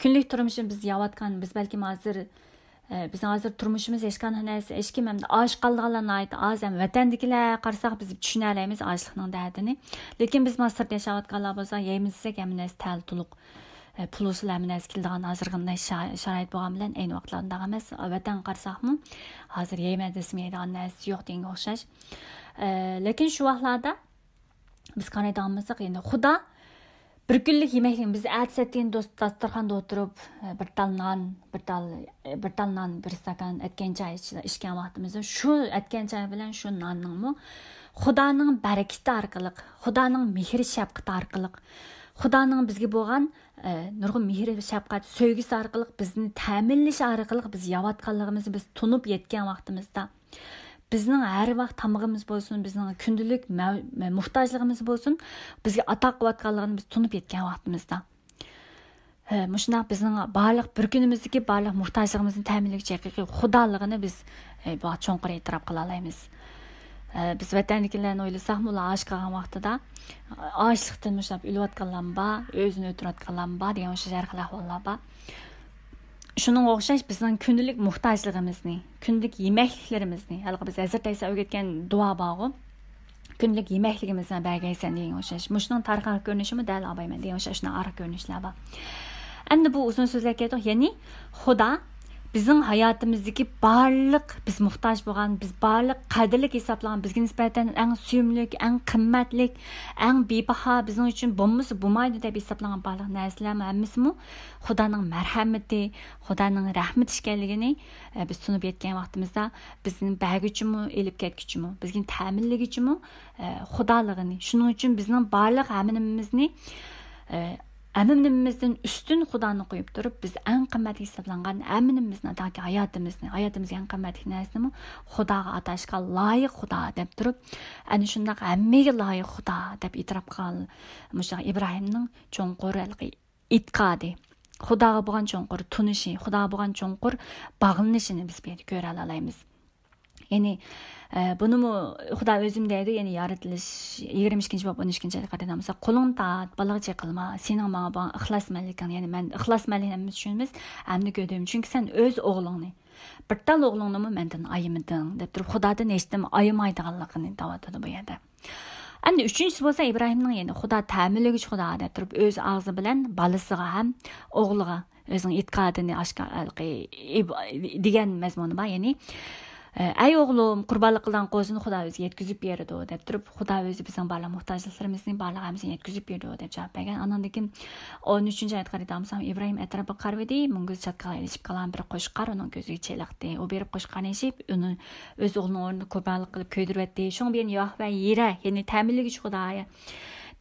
كۈنلۈك تۇرمۇشىمىز، بىز يەۋاتقان، بىز بەلكىم ھازىر ئە، بىزنىڭ ھازىر تۇرمۇشىمىز ھېچقانداق نەرسە، ھېچكىم ئەمدى ئاچ قالىدىغانلار ناھايىتى ئاز. ھەم ۋەتەندىكىلەرگە قارىساق، بىز چۈشىنەلەيمىز ئاچلىقنىڭ دەردىنى. لېكىن بىز مانا سىرتتا ياشاۋاتقانلار بولسا، يەيمىز دېسەك، ھەممە نەرسە تەل تولۇق. ئە، پۇلسىز ھەممە نەرسە كېلىدىغان ھازىرقى مۇنداق شا-، شارائىت بولغان بىلەن، ئەينى ۋاقىتلاردا ئۇنداق ئەمەس. ۋەتەنگە قارىساقمۇ، ھازىر يەيمەن دېسىمۇ يەيدىغان نەرسىسى يوق دېگەنگە ئوخشاش. ئە، لېكىن شۇ ۋاقىتلاردا بىز قارايدىغان بولساق، يەنى خۇدا بىر كۈنلۈك يېمەكلىك، بىز ئەتىسى ئەتىگەن دوست-، داستۇرخاندا ئولتۇرۇپ، بىر تال نان، بىر تال، بىر تال نان، بىر ئىستاكان ئەتكەن چاي ئىچ-، ئىچكەن ۋاقتىمىزدا، شۇ ئەتكەن چاي بىلەن شۇ ناننىڭمۇ خۇدانىڭ بەرىكىتى ئارقىلىق، خۇدانىڭ مېھرى شەپقىتى ئارقىلىق، خۇدانىڭ بىزگە بولغان، ئە، نۇرغۇن مېھرى شەپقەت، سۆيگۈسى ئارقىلىق بىزنى تەمىنلىشى ئارقىلىق بىز يەۋاتقانلىقىمىزنى بىز تونۇپ يەتكەن ۋاقتىمىزدا، بىزنىڭ ھەر ۋاق تامىقىمىز بولسۇن، بىزنىڭ كۈندىلىك مەۋ-، موھتاجلىقىمىز بولسۇن، بىزگە ئاتا قىلىۋاتقانلىقىنى بىز تونۇپ يەتكەن ۋاقتىمىزدا، ھە، مۇشۇنداق بىزنىڭ بارلىق بىر كۈنىمىزدىكى بارلىق موھتاجلىقىمىزنى تەمىنلىگۈچى ھەقىقىي خۇدالىقىنى بىز، ھە، بۇ چوڭقۇر ئېتىراپ قىلالايمىز. ھە، بىز ۋەتەندىكىلەرنى ئويلىساقمۇ، ئۇلار ئاچ قالغان ۋاقتىدا، ئاچلىقتىن مۇشۇنداق ئۆلۈۋاتقانلارمۇ بار، ئۆزىنى ئۆلتۈرۈۋاتقانلارمۇ بار دېگەن ئوخشاش ھەر خىل ئەھۋاللار بار. شۇنىڭغا ئوخشاش بىزنىڭ كۈندىلىك موھتاجلىقىمىزنى، كۈندىلىك يېمەكلىكلىرىمىزنى، ھېلىقى بىز ھەزرىتى ئەيسا ئۆگەتكەن دۇئا بارغۇ، كۈندىلىك يېمەكلىكىمىزنى بەرگەيسەن دېگەن ئوخشاش. مۇشۇنىڭ تارىخىي ئارقا كۆرۈنۈشىمۇ دەل ئاۋايمەن دېگەن ئوخشاش، شۇنداق ئارقا كۆرۈنۈشلەر بار. ئەمدى بۇ ئۇزۇن سۆزلەپ كەتتۇق. يەنى خۇدا بىزنىڭ ھاياتىمىزدىكى بارلىق بىز موھتاج بولغان، بىز بارلىق قەدىرلىك ھېسابلىغان، بىزگە نىسبەتەن ئەڭ سۆيۈملۈك، ئەڭ قىممەتلىك، ئەڭ بىباھا، بىزنىڭ ئۈچۈن بولمىسا بولمايدۇ دەپ ھېسابلانغان بارلىق نەرسىلەرمۇ ھەممىسىمۇ خۇدانىڭ مەرھەمىتى، خۇدانىڭ رەھمىتى ئىكەنلىكىنى، ئە، بىز تونۇپ يەتكەن ۋاقتىمىزدا بىزنى بەرگۈچىمۇ، ئېلىپ كەتكۈچىمۇ، بىزنى تەمىنلىگۈچىمۇ، ئە، خۇدالىقىنى. شۇنىڭ ئۈچۈن بىزنىڭ بارلىق ھەممە نېمىمىزنى، ئە، ھەممە نېمىمىزدىن ئۈستۈن خۇدانى قويۇپ تۇرۇپ، بىز ئەڭ قىممەتلىك ھېسابلانغان ھەممە نېمىمىزنى، ھەتتاكى ھاياتىمىزنى، ھاياتىمىزدىكى ئەڭ قىممەتلىك نەرسىنىمۇ خۇداغا ئاتاشقا لايىق خۇدا دەپ تۇرۇپ، ئەنە شۇنداق ھەممىگە لايىق خۇدا دەپ ئېتىراپ قىلغان مۇشۇ ئىبراھىمنىڭ چوڭقۇر ھېلىقى ئېتىقادى، خۇداغا بولغان چوڭقۇر تونۇشى، خۇداغا بولغان چوڭقۇر باغلىنىشىنى بىز بۇ يەردە كۆرەلەيمىز. يەنى، ئە، بۇنىمۇ خۇدا ئۆزىمۇ دەيدۇ، يەنى يارىتىلىش يىگىرمە ئىككىنچى باب ئون ئىككىنچى ئايەتكە قارايدىغان بولساق، قولۇڭنى تارت، بالىغا چېقىلما، سېنىڭ ماڭا بولغان ئىخلاسمەنلىكىڭ، يەنى مەن ئىخلاسمەنلىك ھەممىمىز چۈشىنىمىز، ھەمدە گۆدۈم، چۈنكى سەن ئۆز ئوغلۇڭنى، بىر تال ئوغلۇڭنىمۇ مەندىن ئايىمىدىڭ، دەپ تۇرۇپ، خۇدادىن ھېچنېمە ئايىمايدىغانلىقىنى دەۋاتىدۇ بۇ يەردە. ئەمدى ئۈچىنچىسى بولسا ئىبراھىمنىڭ، يەنى خۇدا تەمىنلىگۈچى خۇدا دەپ تۇرۇپ، ئۆز ئاغزى بىلەن بالىسىغا ھەم ئوغلىغا ئۆزىنىڭ ئېتىقادىنى ئاشكارا، ھېلىقى، ئىب-، دېگەن مەزمۇنى بار، يەنى، ئەي ئوغلۇم، قۇربانلىق قىلىدىغان قوزىنى خۇدا ئۆزى يەتكۈزۈپ بېرىدۇ دەپ تۇرۇپ، خۇدا ئۆزى بىزنىڭ بارلىق موھتاجلىقلىرىمىزنى، بارلىق ھەممىسىنى يەتكۈزۈپ بېرىدۇ دەپ جاۋاب بەرگەن. ئاندىن كېيىن ئون ئۈچىنچى ئايەتكە قارايدىغان بولسام، ئىبراھىم ئەتراپىغا قارىۋىدى، مۈڭگۈز چاتقالغا ئېلىشىپ قالغان بىر قوچقار ئۇنىڭ كۆزىگە چېلىقتى. ئۇ بېرىپ قوچقارنى ئېلىشىپ، ئۇنى ئۆز ئوغلىنىڭ ئورنىدا قۇربانلىق قىلىپ كۆيدۈرۈۋەتتى. شۇڭا بۇ يەنى ياھۋە يىرە، يەنى تەمىنلىگۈچى خۇدا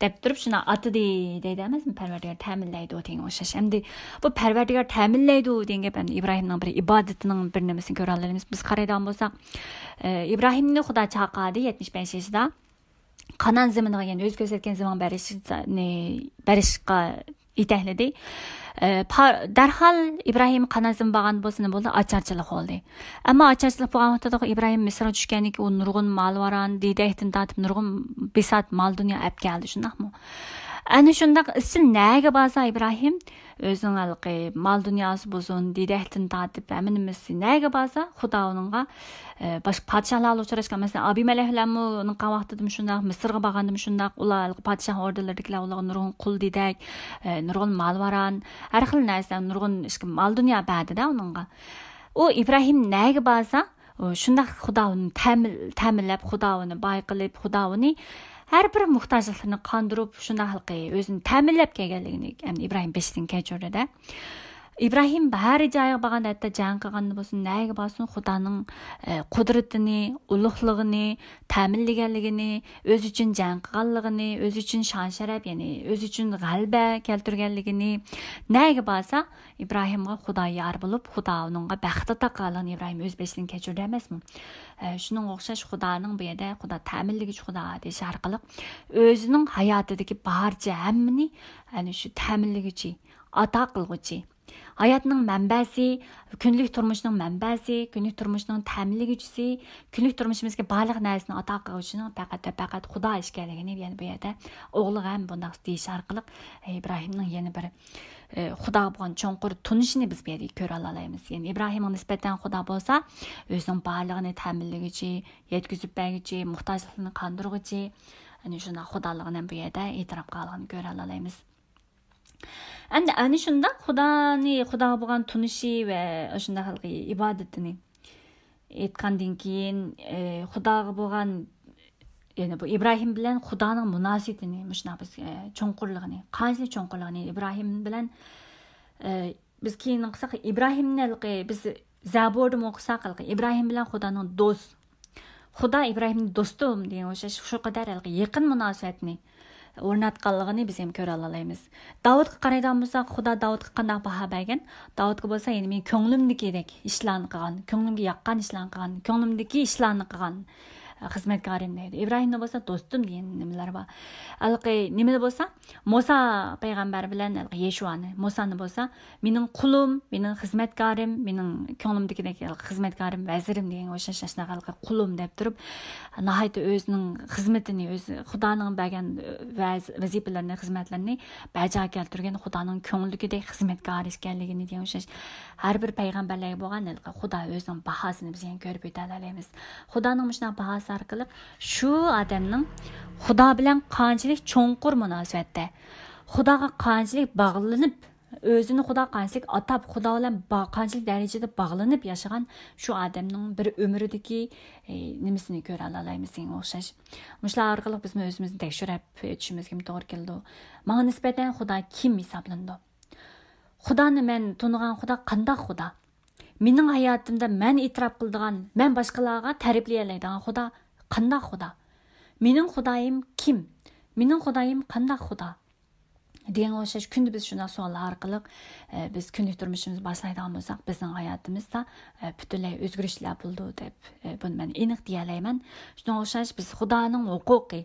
دەپ تۇرۇپ، شۇنداق ئاتىدى دەيدۇ ئەمەسمۇ؟ پەرۋەردىگار تەمىنلەيدۇ دېگەن ئوخشاش. ئەمدى بۇ پەرۋەردىگار تەمىنلەيدۇ دېگەن گەپ ئەمدى ئىبراھىمنىڭ بىر ئىبادىتىنىڭ بىر نېمىسىنى كۆرەلەيمىز. بىز قارايدىغان بولساق، ئە، ئىبراھىمنى خۇدا چاقىردى يەتمىش بەش يېشىدا. قانان زېمىنىغا، يەنى ئۆزى كۆرسەتكەن زېمىنغا بېرىشنى، بېرىشقا يېتەكلىدى. ئە، پا-، دەرھال ئىبراھىم قانان زېمىن بارغان بولسا نېمە بولدى؟ ئاچارچىلىق بولدى. ئەمما ئاچارچىلىق بولغان ۋاقتىدا ئىبراھىم مىسىرغا چۈشكەندىن كېيىن ئۇ نۇرغۇن مال-ۋاران، دېدەكتىن تارتىپ نۇرغۇن بىسات مال-دۇنيا ئەپ كەلدى، شۇنداقمۇ؟ ئەنە شۇنداق ئىزچىل نەگە بارسا ئىبراھىم، ئۆزىنىڭ ھېلىقى مال دۇنياسى بولسۇن، دېدەكتىن تارتىپ ھەممە نېمىسى نەگە بارسا، خۇدا ئۇنىڭغا، ئە، باشقا پادىشاھلار بىلەن ئۇچراشقان. مەسىلەن، ئابىمەلەك بىلەنمۇ ئۇنىڭ قالغان ۋاقتىدىمۇ شۇنداق، مىسىرغا بارغاندىمۇ شۇنداق، ئۇلار ھېلىقى پادىشاھ ئوردىلىرىدىكىلەر ئۇلارغا نۇرغۇن قۇل دېدەك، ئە، نۇرغۇن مال-ۋاران، ھەر خىل نەرسە، نۇرغۇن ئىشقا مال دۇنيا بەردى-دە ئۇنىڭغا. ئۇ ئىبراھىم نەگە بارسا، ئۇ شۇنداق خۇدا ئۇنى تەمىن-، تەمىنلەپ، خۇدا ئۇنى باي قىلىپ، خۇدا ئۇنى ھەر بىر موھتاجلىقلىرىنى قاندۇرۇپ، شۇنداق ھېلىقى ئۆزىنى تەمىنلەپ كەلگەنلىكىنى ئەمدى ئىبراھىم بېشىدىن كەچۈردى-دە. ئىبراھىم ھەر جايغا بارغاندا، ھەتتا جەڭ قىلغاندا بولسۇن، نەگە بارسۇن، خۇدانىڭ، ئە، قۇدرىتىنى، ئۇلۇغلۇقىنى، تەمىنلىگەنلىكىنى، ئۆزى ئۈچۈن جەڭ قىلغانلىقىنى، ئۆزى ئۈچۈن شان-شەرەپ، يەنى ئۆزى ئۈچۈن غەلىبە كەلتۈرگەنلىكىنى، نەگە بارسا، ئىبراھىمغا خۇدا يار بولۇپ، خۇدا ئۇنىڭغا بەخت ئاتا قىلغانلىقىنى ئىبراھىم ئۆز بېشىدىن كەچۈردى ئەمەسمۇ؟ ئە، شۇنىڭغا ئوخشاش خۇدانىڭ بۇ يەردە خۇدا تەمىنلىگۈچى خۇدا دېيىش ئارقىلىق ئۆزىنىڭ ھاياتىدىكى بارچە ھەممىنى ئەنە شۇ تەمىنلىگۈچى، ئاتا قىلغۇچى، ھاياتنىڭ مەنبەسى، كۈندىلىك تۇرمۇشنىڭ مەنبەسى، كۈندىلىك تۇرمۇشنىڭ تەمىنلىگۈچىسى، كۈندىلىك تۇرمۇشىمىزدىكى بارلىق نەرسىنى ئاتا قىلغۇچىنىڭ پەقەت ۋە پەقەت خۇدا ئىكەنلىكىنى يەنە بۇ يەردە ئوغلىغا ھەم بۇنداق دېيىش ئارقىلىق، ئە، ئىبراھىمنىڭ يەنە بىر، ئە، خۇداغا بولغان چوڭقۇر تونۇشىنى بىز بۇ يەردە كۆرەلالايمىز. يەنى ئىبراھىمغا نىسبەتەن خۇدا بولسا ئۆزىنىڭ بارلىقىنى تەمىنلىگۈچى، يەتكۈزۈپ بەرگۈچى، موھتاجلىقلىرىنى قاندۇرغۇچى، ئەنە شۇنداق خۇدالىقىنى بۇ يەردە ئېتىراپ قىلغانلىقىنى كۆرەلالايمىز. ئەمدى ئەنە شۇنداق خۇدانى، خۇداغا بولغان تونۇشى ۋە شۇنداق ھالقى ئىبادىتىنى ئېيتقاندىن كېيىن، ئى، خۇداغا بولغان، يەنى بۇ ئىبراھىم بىلەن خۇدانىڭ مۇناسىۋىتىنى مۇشۇنداق بىز، ئى، چوڭقۇرلۇقىنى، قانچىلىك چوڭقۇرلۇقىنى ئىبراھىم بىلەن، ئى، بىز كېيىن قىلساق، ئىبراھىمنى ھېلىقى بىز زەبۇردىمۇ ئوقۇساق، ھېلىقى ئىبراھىم بىلەن خۇدانىڭ دوست، خۇدا ئىبراھىمنى دوستۇم دېگەن ئوخشاش شۇ قەدەر ھېلىقى يېقىن مۇناسىۋەتنى ئورناتقانلىقىنى بىز ھەم كۆرەلالايمىز. داۋۇتقا قارايدىغان بولساق، خۇدا داۋۇتقا قانداق باھا بەرگەن؟ داۋۇتقا بولسا، يەنى مېنىڭ كۆڭلۈمدىكىدەك ئىشلارنى قىلغان، كۆڭلۈمگە ياققان ئىشلارنى قىلغان، كۆڭلۈمدىكى ئىشلارنى قىلغان، ئە، خىزمەتكارىم دەيدۇ. ئىبراھىمدا بولسا، دوستۇم دېگەن نېمىلەر بار. ھېلىقى نېمىدە بولسا، مۇسا پەيغەمبەر بىلەن ھېلىقى يەشۇۋانى، مۇسانى بولسا، مېنىڭ قۇلۇم، مېنىڭ خىزمەتكارىم، مېنىڭ كۆڭلۈمدىكىدەك خىزمەتكارىم، ۋەزىرىم دېگەن ئوخشاش ئاشۇنداق ھېلىقى قۇلۇم دەپ تۇرۇپ، ناھايىتى ئۆزىنىڭ خىزمىتىنى، ئۆز خۇدانىڭ بەرگەن ۋەز-، ۋەزىپىلىرىنى، خىزمەتلىرىنى بەجا كەلتۈرگەن خۇدانىڭ كۆڭلىدىكىدەك خىزمەتكارى ئىكەنلىكىنى دېگەن ئوخشاش ھەر بىر پەيغەمبەرلەرگە بولغان ھېلىقى خۇدا ئۆزىنىڭ باھاسىنى بىز يەنە كۆرۈپ ئۆتەلەيمىز. خۇدانىڭ مۇشۇنداق باھاسى ئارقىلىق شۇ ئادەمنىڭ خۇدا بىلەن قانچىلىك چوڭقۇر مۇناسىۋەتتە، خۇداغا قانچىلىك باغلىنىپ، ئۆزىنى خۇدا قانچىلىك ئاتاپ، خۇدا بىلەن با-، قانچىلىك دەرىجىدە باغلىنىپ ياشىغان شۇ ئادەمنىڭ بىر ئۆمرىدىكى، ئى، نېمىسىنى كۆرەلالايمىز دېگەن ئوخشاش. مۇشۇلار ئارقىلىق بىزمۇ ئۆزىمىزنى تەكشۈرۈپ ئۆتۈشىمىزگىمۇ توغرا كېلىدۇ. ماڭا نىسبەتەن خۇدا كىم ھېسابلىنىدۇ؟ خۇدانى مەن تونۇغان خۇدا قانداق خۇدا؟ مېنىڭ ھاياتىمدا مەن ئېتىراپ قىلىدىغان، مەن باشقىلارغا تەرىپلىيەلەيدىغان خۇدا قانداق خۇدا؟ مېنىڭ خۇدايىم كىم؟ مېنىڭ خۇدايىم قانداق خۇدا؟ دېگەنگە ئوخشاش كۈندە بىز شۇنداق سوئاللار ئارقىلىق، ئە، بىز كۈندىلىك تۇرمۇشىمىزنى باشلايدىغان بولساق، بىزنىڭ ھاياتىمىزدا، ئە، پۈتۈنلەي ئۆزگىرىشلەر بولىدۇ دەپ، ئە، بۇنى مەن ئېنىق دېيەلەيمەن. شۇنىڭغا ئوخشاش بىز خۇدانىڭ ھوقۇقى،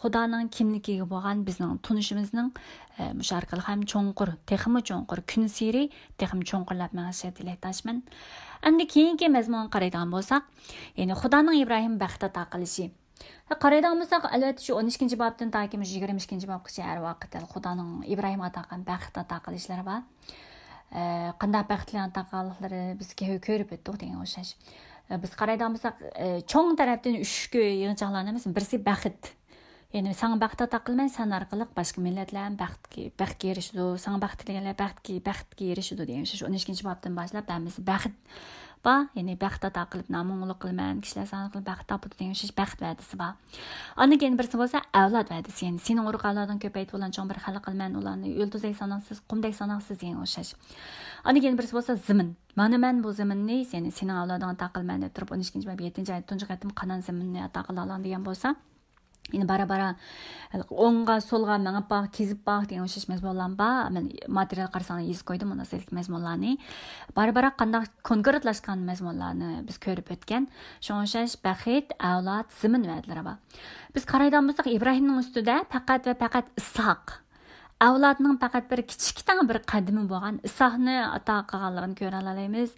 خۇدانىڭ كىملىكىگە بولغان بىزنىڭ تونۇشىمىزنىڭ، ئە، مۇشۇ ئارقىلىق ھەم چوڭقۇر، تېخىمۇ چوڭقۇر، كۈنسېرى تېخىمۇ چوڭقۇرلاپ مېڭىشىغا تىلەكداشمەن. ئەمدى كېيىنكى مەزمۇنغا قارايدىغان بولساق، يەنى خۇدانىڭ ئىبراھىمغا بەخت ئاتا قىلىشى. قارايدىغان بولساق، ئەلۋەتتە، شۇ ئون ئىككىنچى بابتىن تاكى مۇشۇ يىگىرمە ئىككىنچى بابقىچە ھەر ۋاقىت خۇدانىڭ ئىبراھىمغا ئاتا قىلغان بەخت ئاتا قىلىشلىرى بار. ئە، قانداق بەختلەرنى ئاتا قىلغانلىقلىرى بىز كۆ-، كۆرۈپ ئۆتتۇق دېگەن ئوخشاش. ئە، بىز قارايدىغان بولساق، ئە، چوڭ تەرەپتىن ئۈچ يىغىنچاقلارنى ئەمەس، بىرسى بەخت. يەنى ساڭا بەخت ئاتا قىلىمەن، سەن ئارقىلىق باشقا مىللەتلەر ھەم بەختكە، بەختكە ئېرىشىدۇ، ساڭا بەخت تىلىگەنلەر بەختكە، بەختكە ئېرىشىدۇ دېگەن ئوخشاش. ئون ئىككىنچى بابتىن باشلاپ ھەممىسى بەخت بار، يەنى بەخت ئاتا قىلىپ، نامىڭنى ئۇلۇغ قىلىمەن، كىشىلەر ساڭا قىلىپ بەخت تاپىدۇ دېگەن ئوخشاش بەخت ۋەدىسى بار. ئاندىن كېيىن بىرسى بولسا ئەۋلاد ۋەدىسى، يەنى سېنىڭ ئۇرۇق ئەۋلادىڭنى كۆپەيتىپ، ئۇلارنى چوڭ بىر خەلق قىلىمەن، ئۇلارنى يۇلتۇزدەك ساناقسىز، قۇمدەك ساناقسىز دېگەن ئوخشاش. ئاندىن كېيىن بىرسى بولسا زېمىن. مانا مەن بۇ زېمىننى، يەنى سېنىڭ ئەۋلادىڭغا ئاتا قىلىمەن دەپ تۇرۇپ، ئون ئىككىنچى باب يەتتىنچى ئايەت تۇنجى قېتىم قانان زېمىنىنى ئاتا قىلىدىغان دېگەن بولسا، يەنى بارا-بارا ئوڭغا، سولغا مېڭىپ باق، كېزىپ باق دېگەن ئوخشاش مەزمۇنلار بار. مەن ماتېرىيال قارىساڭلار يېزىپ قويدۇم، ئۇنىڭ ئىچىدىكى مەزمۇنلارنى. بارا-بارا قانداق كونكرېتلاشقان مەزمۇنلارنى بىز كۆرۈپ ئۆتكەن. شۇنىڭغا ئوخشاش بەخت، ئەۋلاد، زېمىن ۋەدىلىرى بار. بىز قارايدىغان بولساق، ئىبراھىمنىڭ ئۈستىدە پەقەت ۋە پەقەت ئىسھاق، ئەۋلادنىڭ پەقەت بىر كىچىككىنە بىر قەدىمى بولغان ئىسھاقنى ئاتا قىلغانلىقىنى كۆرەلەيمىز.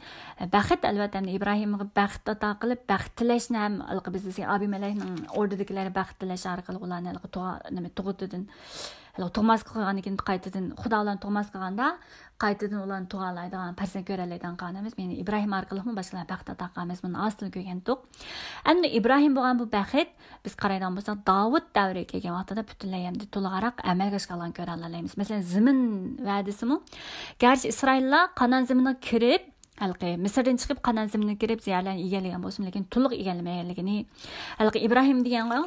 بەخت، ئەلۋەتتە، ئەمدى ئىبراھىمغا بەخت ئاتا قىلىپ، بەخت تىلەشنى ھەم ھېلىقى بىز دېسەك، ئابىمەلەكنىڭ ئوردىدىكىلەرگە بەخت تىلەش ئارقىلىق ئۇلارنى ھېلىقى تۇغا-، نېمە، تۇغۇتىدىن ھېلىقى تۇغماس قىلغاندىن كېيىن قايتىدىن خۇدا ئۇلارنى تۇغماس قىلغاندا، قايتىدىن ئۇلارنى تۇغالايدىغان، پەرزەنت كۆرەلەيدىغان قىلغان ئەمەس. يەنى ئىبراھىم ئارقىلىقمۇ باشقىلار بەخت ئاتا قىلغان ئەمەس. بۇنى ئاستىن كۆرگەنتۇق. ئەمدى ئىبراھىم بولغان بۇ بەخت، بىز قارايدىغان بولساق، داۋۇت دەۋرىگە كەلگەن ۋاقتىدا پۈتۈنلەي ئەمدى تولۇقراق ئەمەلگە ئاشقانلىقىنى كۆرەلەيمىز. مەسىلەن، زېمىن ۋەدىسىمۇ، گەرچە ئىسرائىللار قانائەت زېمىنىغا كىرىپ، ھېلىقى مىسىردىن چىقىپ قانائەت زېمىنىگە كىرىپ زىيارەتلەرنى ئىگىلىگەن بولسىمۇ، لېكىن تولۇق ئىگىلىمىگەنلىكىنى، ھېلىقى ئىبراھىم دېگەنغۇ،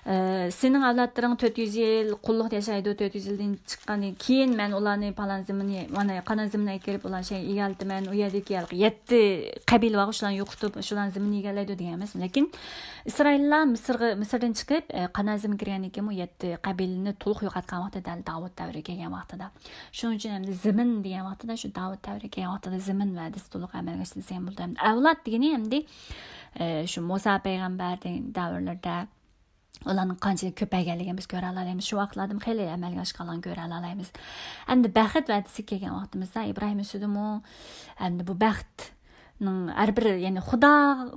ئە، سېنىڭ ئەۋلادلىرىڭ تۆت يۈز يىل قۇللۇق ياشايدۇ، تۆت يۈز يىلدىن چىققاندىن كېيىن مەن ئۇلارنى پالان زېمىنى، مانا قانائەت زېمىنىگە كىرىپ ئۇلارنى شەي ئىگىلىتىمەن، ئۇ يەردىكى ھېلىقى يەتتە قەبىلە بارغۇ، شۇلارنى يوقىتىپ شۇلارنىڭ زېمىنىنى ئىگىلەيدۇ دېگەن ئەمەس. لېكىن ئىسرائىللار مىسىرغا، مىسىردىن چىقىپ، ئە، قانائەت زېمىنىگە كىرگەندىن كېيىن بۇ يەتتە قەبىلىنى تولۇق يوقاتقان ۋاقتى دەل داۋۇت دەۋرىگە كەلگەن ۋاقتىدا. شۇنىڭ ئۈچۈن ئەمدى زېمىن دېگەن ۋاقتىدا، شۇ داۋۇت دەۋرىگە كەلگەن ۋاقتىدا زېمىن ۋەدىسى تولۇق ئەمەلگە ئاشتى دېسەم بولىدۇ. ئەمدى ئەۋلاد دېگىنى ئەمدى، ئە، شۇ مۇسا پەيغەمبەر دېگەن دەۋرلەردە ئۇلارنىڭ قانچىلىك كۆپەيگەنلىكىنى بىز كۆرەلەيمىز. شۇ ۋاقىتلاردىمۇ خېلى ئەمەلگە ئاشقانلىقىنى كۆرەلەيمىز. ئەمدى بەخت ۋەدىسىگە كەلگەن ۋاقتىمىزدا ئىبراھىم ئۈستىدىمۇ ئەمدى بۇ بەختنىڭ ھەر بىر، يەنى خۇدا،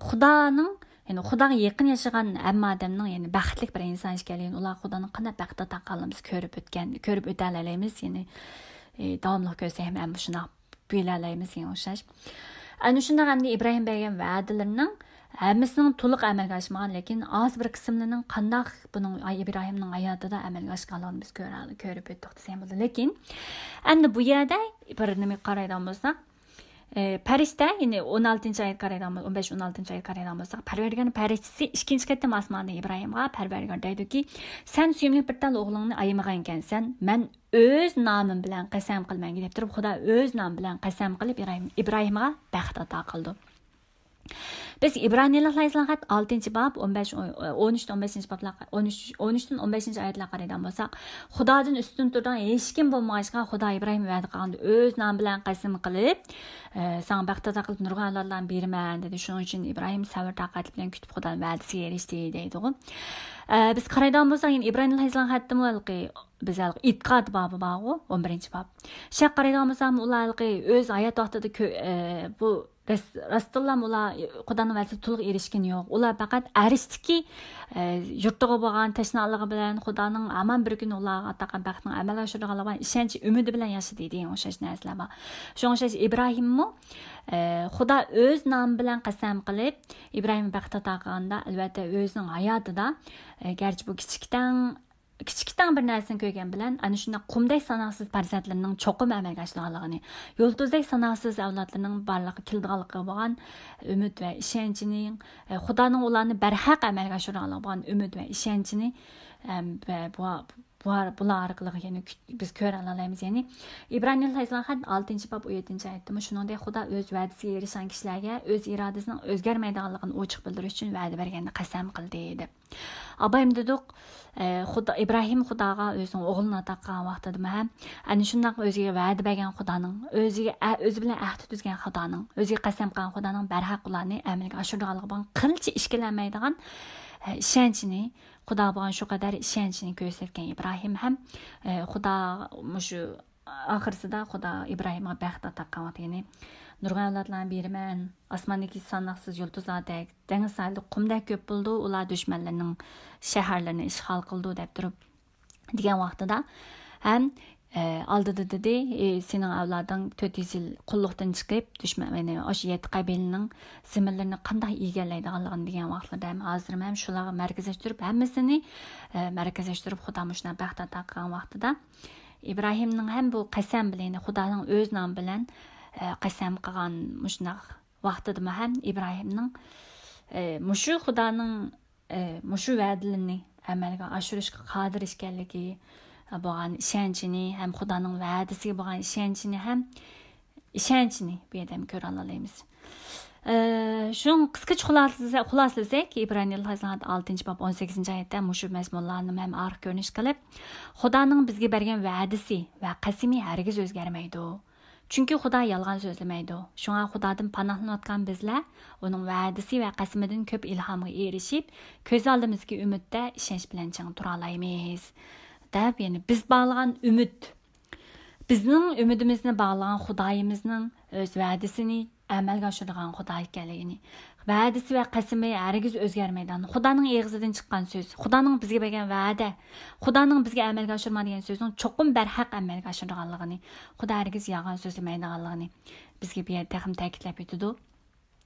خۇدانىڭ، يەنى خۇداغا يېقىن ياشىغان ھەممە ئادەمنىڭ، يەنى بەختلىك بىر ئىنسان ئىكەنلىكىنى، ئۇلار خۇدانىڭ قانداق بەخت ئاتا قىلغانلىقىنى بىز كۆرۈپ ئۆتكەن، كۆرۈپ ئۆتەلەيمىز. يەنى، ئى، داۋاملىق كۆرسەك ھەم، ھەم شۇنداق بىلەلەيمىز دېگەن ئوخشاش. ئەنە شۇنداق ئەمدى ئىبراھىم بەرگەن ۋەدىلىرىنىڭ ھەممىسىنىڭ تولۇق ئەمەلگە ئاشمىغان، لېكىن ئاز بىر قىسىملىرىنىڭ قانداق بۇنىڭ ئىبراھىمنىڭ ھاياتىدا ئەمەلگە ئاشقانلىقىنى بىز كۆرە-، كۆرۈپ ئۆتتۇق دېسەم بولىدۇ. لېكىن ئەمدى بۇ يەردە بىر نېمىگە قارايدىغان بولساق، ئى، پەرىشتە، يەنى ئون ئالتىنچى ئايەتكە قارايدىغان بول-، ئون بەش، ئون ئالتىنچى ئايەتكە قارايدىغان بولساق، پەرۋەردىگارنىڭ پەرىشتىسى ئىككىنچى قېتىم ئاسماندا ئىبراھىمغا پەرۋەردىگار دەيدۇكى، سەن سۆيۈملۈك بىر تال ئوغلۇڭنى ئايىمىغانكەنسەن، مەن ئۆز نامىم بىلەن قەسەم قىلىمەن دەپ تۇرۇپ، خۇدا ئۆز نامى بىلەن قەسەم قىلىپ، ئىبراھىم، ئىبراھىمغا بەخت ئاتا قىلىدۇ. بىز ئىبرانىيلىقلار يېزىلغان خەت ئالتىنچى باب، ئون بەش، ئون ئۈچتىن ئون بەشىنچى بابلار، ئون ئۈچ، ئون ئۈچتىن ئون بەشىنچى ئايەتلەرگە قارايدىغان بولساق، خۇدادىن ئۈستۈن تۇرىدىغان ھېچكىم بولمىغاچقا، خۇدا ئىبراھىم ۋەدە قىلغاندا ئۆز نامى بىلەن قەسەم قىلىپ، ئە، ساڭا بەخت ئاتا قىلىپ نۇرغۇن ئەۋلادلارنى بېرىمەن دېدى. شۇنىڭ ئۈچۈن ئىبراھىم سەۋر تاقەت بىلەن كۈتۈپ خۇدانىڭ ۋەدىسىگە ئېرىشتى دەيدىغۇ. ئە، بىز قارايدىغان بولساق، يەنە ئىبرانىيلار يېزىلغان خەتتىمۇ ھېلىقى بىز ھېلىقى ئېتىقاد بابى بارغۇ، ئون بىرىنچى باب. شەرققە قارايدىغان بولساق، ئۇلار ھېلىقى ئۆز ھايات ۋاقتىدا كۆ-، ئە، بۇ راس-، راستتىنلا ئۇلار خۇدانىڭ ۋەدىسىگە تولۇق ئېرىشكىنى يوق. ئۇلار پەقەت ئەرشتىكى، ئە، يۇرتىغا بولغان تەشنالىقى بىلەن، خۇدانىڭ ھامان بىر كۈنى ئۇلارغا ئاتاقان بەختنىڭ ئەمەلگە ئاشۇرىدىغانلىقىغا بولغان ئىشەنچ ئۈمىدى بىلەن ياشىدى دېگەن ئوخشاش نەرسىلەر بار. شۇنىڭغا ئوخشاش ئىبراھىممۇ، ئە، خۇدا ئۆز نامى بىلەن قەسەم قىلىپ، ئىبراھىمغا بەخت ئاتا قىلغاندا، ئەلۋەتتە ئۆزىنىڭ ھاياتىدا، ئە، گەرچە بۇ كىچىكتەڭ كىچىككىتەڭ بىر نەرسىنى كۆرگەن بىلەن، ئەنە شۇنداق قۇمدەك ساناقسىز پەرزەنتلىرىنىڭ چوقۇم ئەمەلگە ئاشىدىغانلىقىنى، يۇلتۇزدەك ساناقسىز ئەۋلادلىرىنىڭ بارلىققا كېلىدىغانلىقىغا بولغان ئۈمىد ۋە ئىشەنچىنى، ئە، خۇدانىڭ ئۇلارنى بەرھەق ئەمەلگە ئاشۇرىدىغانلىقىغا بولغان ئۈمىد ۋە ئىشەنچىنى، ئەم، ۋە بۇ، بۇ، بۇلار ئارقىلىق يەنە كۈت-، بىز كۆرەلەيمىز. يەنى ئىبرانىيلار يېزىلغان خەت ئالتىنچى باب ئون يەتتىنچى ئايەتتىمۇ شۇنىڭدەك خۇدا ئۆز ۋەدىسىگە ئېرىشكەن كىشىلەرگە ئۆز ئىرادىسىنىڭ ئۆزگەرمەيدىغانلىقىنى ئوچۇق بىلدۈرۈش ئۈچۈن ۋەدە بەرگەندە قەسەم قىلدى دەپ. ئابايىم دېدۇق، ئە، خۇدا، ئىبراھىم خۇداغا ئۆزىنىڭ ئوغلىنى ئاتا قىلغان ۋاقتىدىمۇ ھەم، ئەنە شۇنداق ئۆزىگە ۋەدە بەرگەن خۇدانىڭ، ئۆزىگە ئە-، ئۆزى بىلەن ئەھدى تۈزگەن خۇدانىڭ، ئۆزىگە قەسەم قىلغان خۇدانىڭ بەرھەق ئۇلارنى ئەمەلگە ئاشۇرىدىغانلىقىغا بولغان قىلچە ئىككىلەنمەيدىغان، ئە، ئىشەنچىنى، خۇداغا بولغان شۇ قەدەر ئىشەنچىنى كۆرسەتكەن ئىبراھىم ھەم، ئە، خۇدا مۇشۇ ئاخىرسىدا خۇدا ئىبراھىمغا بەخت ئاتا قىلغان ۋاقتى، يەنى نۇرغۇن ئەۋلادلارنى بېرىمەن، ئاسماندىكى ساناقسىز يۇلتۇزلاردەك، دېڭىز ساھىلىدا قۇمدەك كۆپ بولىدۇ، ئۇلار دۈشمەنلىرىنىڭ شەھەرلىرىنى ئىشغال قىلىدۇ دەپ تۇرۇپ دېگەن ۋاقتىدا ھەم، ئە، ئالدىدا دېدى، ئى، سېنىڭ ئەۋلادىڭ تۆت يۈز يىل قۇللۇقتىن چىقىپ، دۈشمەن، يەنى ئاشۇ يەتتە قەبىلىنىڭ زېمىنلىرىنى قانداق ئىگىلەيدىغانلىقىنى دېگەن ۋاقىتلىرىدا ھەم ھازىر ھەم شۇلارغا مەركەزلەشتۈرۈپ، ھەممىسىنى، ئە، مەركەزلەشتۈرۈپ خۇدا مۇشۇنداق بەخت ئاتا قىلغان ۋاقتىدا، ئىبراھىمنىڭ ھەم بۇ قەسەم بىلەن، خۇدانىڭ ئۆز نامى بىلەن، ئە، قەسەم قىلغان مۇشۇنداق ۋاقتىدىمۇ ھەم ئىبراھىمنىڭ، ئە، مۇشۇ خۇدانىڭ، ئە، مۇشۇ ۋەدىلىرىنى ئەمەلگە ئاشۇرۇشقا قادىر ئىكەنلىكى بولغان ئىشەنچىنى ھەم خۇدانىڭ ۋەدىسىگە بولغان ئىشەنچىنى ھەم ئىشەنچنى بۇ يەردە ھەم كۆرەلەيمىز. ئە، شۇڭا قىسقىچە خۇلاسىلىسە-، خۇلاسىلىسەك، ئىبرانىيلار يېزىلغان ئالتىنچى باب ئون سەككىزىنچى ئايەتتە مۇشۇ مەزمۇنلارنى ھەم ئارقا كۆرۈنۈش قىلىپ، خۇدانىڭ بىزگە بەرگەن ۋەدىسى ۋە قەسىمى ھەرگىز ئۆزگەرمەيدۇ. چۈنكى خۇدا يالغان سۆزلىمەيدۇ. شۇڭا خۇدادىن پاناھلىنىۋاتقان بىزلەر ئۇنىڭ ۋەدىسى ۋە قەسىمىدىن كۆپ ئىلھامغا ئېرىشىپ، كۆز ئالدىمىزدىكى ئۈمىدتە ئىشەنچ بىلەن چىڭ تۇرالايمىز. دەپ، يەنى بىز باغلىغان ئۈمىد، بىزنىڭ ئۈمىدىمىزنى باغلىغان خۇدايىمىزنىڭ ئۆز ۋەدىسىنى ئەمەلگە ئاشۇرىدىغان خۇدا ئىكەنلىكىنى، ۋەدىسى ۋە قەسىمى ھەرگىز ئۆزگەرمەيدىغان، خۇدانىڭ ئېغىزىدىن چىققان سۆز، خۇدانىڭ بىزگە بەرگەن ۋەدە، خۇدانىڭ بىزگە ئەمەلگە ئاشۇرما دېگەن سۆزنىڭ چوقۇم بەرھەق ئەمەلگە ئاشۇرىدىغانلىقىنى، خۇدا ھەرگىز يالغان سۆزلىمەيدىغانلىقىنى بىزگە بۇ يەردە تېخىمۇ تەكىتلەپ ئۆتىدۇ.